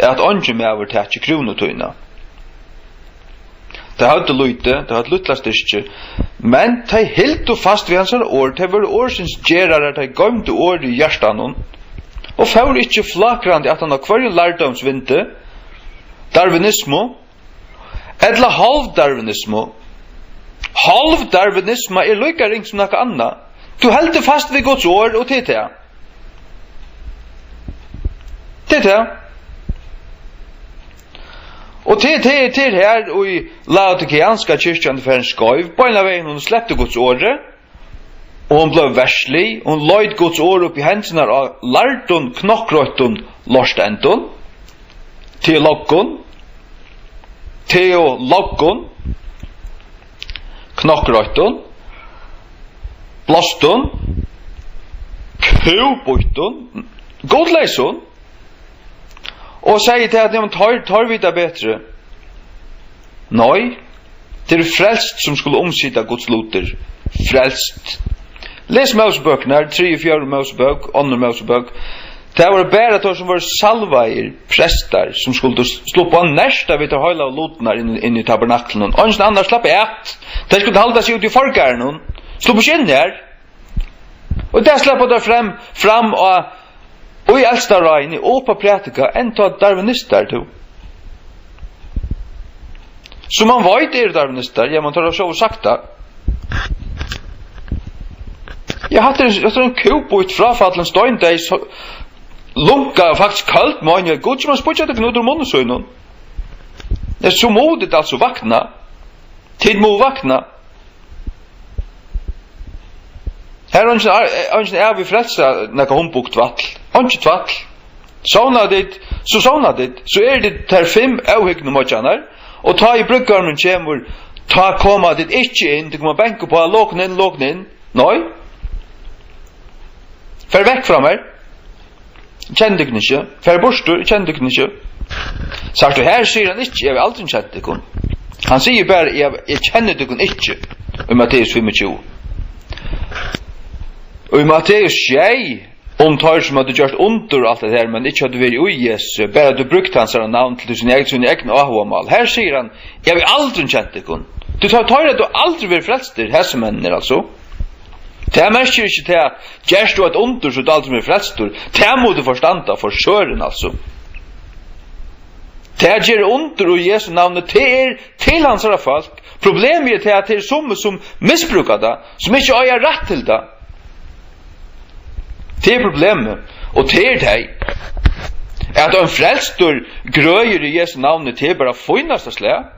at eingin maður taki krúnu tína. Tey høvdu lítið, tey høvdu lítla styrki, men tey hildu fast við hansara orð, tey vóru orðsins gerarar, tey goymdu orðið í hjartanum. og fór ikki flakrandi aftan á hvørjum lærdómsvindi, darwinismu, ella hálvdarwinismu. Hálvdarwinisma er líka ringt sum nakað annað. Tú heldur fast við Guds orð, og tað er tað. Tað er tað. Og tað, tað, tað er her, í Laodikeanska kirkjan, tað fer ein skeiv, beinanvegin hon slepti Guds orði, og hon bleiv verslig, hon leit Guds orð upp í hendurnar á lærdum, knokkroyttum lortendum, teologum, teologum, knokkroyttum, blástum, kúbýttum, gudleysum, og segði til at, jamen, teir, teir vita betri. Nei, tað eru frelst, sum skulu umsita Guds lutir. Frelst. Les Mósebøkurnar, triðju, fjórðu Mósebók, onnur Mósebók. Tað vóru bara teir, sum vóru salvaðir prestar, sum skuldu s-, sluppa at nerta við teir heilagu lutirnar inn, inn í tabernaklinum. Eingin annar slapp at. Teir skuldu halda seg úti í forgarðinum. Sluppu ikki inn har. Og tað sleppa teir fram, fram á, og í elsta ráðini, og upp á prædika, enntá darwinistar, tú. Sum man veit, eru darwinistar, ja, man teir hava sjálvir sagt tað. Ja, hatta er, hatta er ein kúbýtt, fráfallin, steindeyð, so, lunka, faktiskt køld, meini eg, Gud, man spýggja tykkum út úr munni sínum. Ja, so mugu tit altso vakna. Tit mugu vakna. Her er eingin, eingin ævig frelsa, nakað humbug tvætl. Einki tvætl. Sovna tit, so sovna tit. So eru tit tær fimm óhygnu moyggjarnar, og tá ið brúðgómurin kemur, tá koma tit ikki inn, tit koma banka upp á, lokna inn, lokna inn. Nei. Far vekk frá mær. Eg kenni tykkum ikki. Farið burtur, eg kenni tykkum ikki. Sært tú, her sigur hann ikki, eg havi aldrin kent tykkum. Hann sigur bara, eg, eg kenni tykkum ikki, í Matteus fimmogtjúgu. Og í Matteus sjey, um teir sum høvdu gjørt undur og alt det her, men ikki høvdu verið í Jesu, bara høvdu brúkt hansara navn til síni eg-, síni egnu áhugamál. Her sigur hann, eg havi aldrin kent tykkum. Tú, teir, teir høvdu aldri verið frelstir, hesir menninir, altso. Tað merkir ikki tað, gert tú eitt undur, so er tú aldrin verið frelstur. Tað mugu tú forstanda, for søren, altso. Tað at gera undur í Jesu navni, tað er til hansara fólk. Problemið er tað, at tað eru summi, sum misbrúka tað, sum ikki eiga rætt til tað. Tað er problemið, og tað er tað. At ein frelstur grøðir í Jesu navni, tað er bara fínasta slag.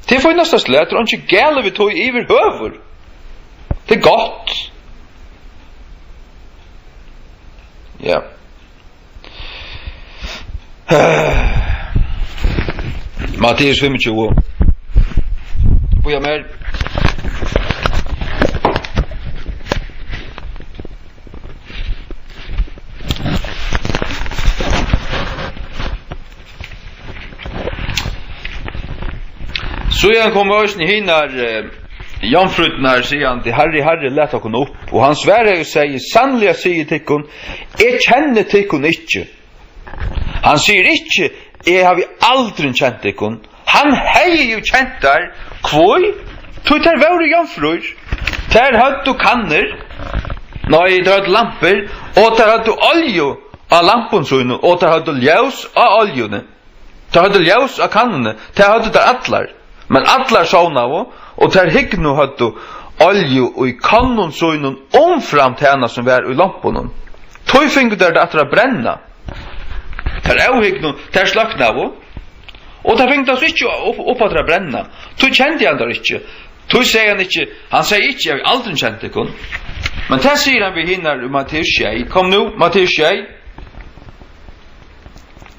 Tað er fínasta slag, tað er einki galið við tí yvirhøvur. Tað er gott. Ja. Matteus fimmogtjúgu. Bíða mær. Síðan komu eisini hinar, eh, jomfrúrnar, sigandi, Harri, Harri, lat okkum upp. Og hann svaraði og segði, sanniliga sigi eg tykkum, eg kenni tykkum ikki. Hann sigur ikki, eg havi aldrin kent tykkum. Hann hevði jú kent tær. Hví? Tí tær vóru jomfrúr. Tær høvdu kannur. Nei, tær høvdu lampur. Og tær høvdu olju á lampum sínum. Og tær høvdu ljós á oljuni. Tær høvdu ljós á kannuni. Tær høvdu tær allar. Men allar sovnaðu, og tær hygnu høvdu olju í kannum sínum umframt hana, sum var í lompunum. Tí fingu tær tað aftur at brenna. Tær óhygnu, tær sløknaðu, og tær fingu tað so ikki upp, upp aftur at brenna. Tí kendi hann tær ikki. Tí segði hann ikki, hann segði ikki, eg havi aldrin kent tykkum. Men tað sigur hann við hinar í Matteus sjey. Kom nú, Matteus sjey.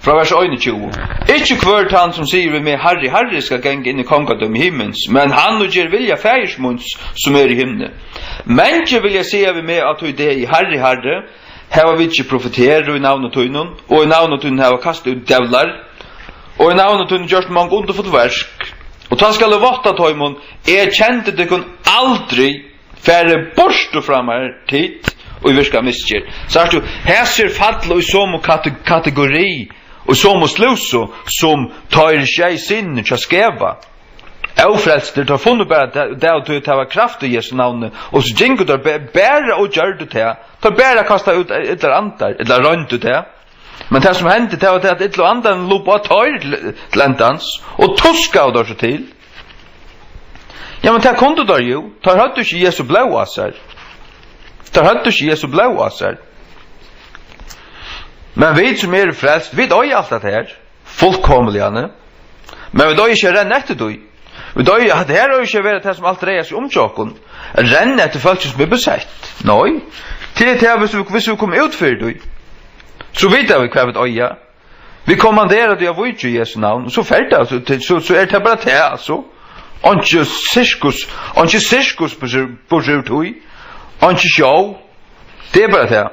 Frá vers einogtjúgu. Ikki hvør tann, sum sigur við meg, Harri, Harri, skal ganga inn í kongadømi himins, men hann, og ger vilja Faðirs míns, sum er í himni. Mangi vilja siga við meg á tí degi, Harri, Harri, hava vit ikki profeterað í navni tínum, og í navni tínum hava kastað út djevlar, og í navni tínum gjørt mong undurfull verk? Og tá skal eg vátta teimum, eg kendi tykkum aldri. Farið burtur frá mær, tit, ið virka misgerð. Sært tú, hesir falla í somu kate-, kategori, í somu slúsu, sum teir sjey synirnir hjá Skeva. ófrelstir, teir funnu bara, at tað, tað, tað var kraft í Jesu navni, og so gingu teir ba-, bara og gjørdu tað. Teir bara kastaðu út illar andar, ella royndu tað. Men tað, sum hendi, tað var tað, at illu andarnir lupu á teir til, til endans, og tuskaðu teir so til. Ja, men tað kundu teir jú. Teir høvdu ikki Jesu blóð á sær. Teir høvdu ikki Jesu blóð á sær. Men vit, sum eru frelst, vit eiga alt hetta her. Fullkomiliga, ne? Men vit eiga ikki at renna eftir tí. Vit eiga, at her eiga ikki at vera tað, sum alt dreiar seg um hjá okkum. At renna eftir fólki, sum er besett. Nei. Tað er tað, viss vit, viss vit koma út fyri tí, so vita vit, hvat vit eiga. Vit kommandera tí at víkja í Jesu navn. So fer tað, so, so, so er tað bara tað, altso. Einki sirkus, einki sirkus, burtur, burtur úr tí. Einki sjó. Tað er bara tað.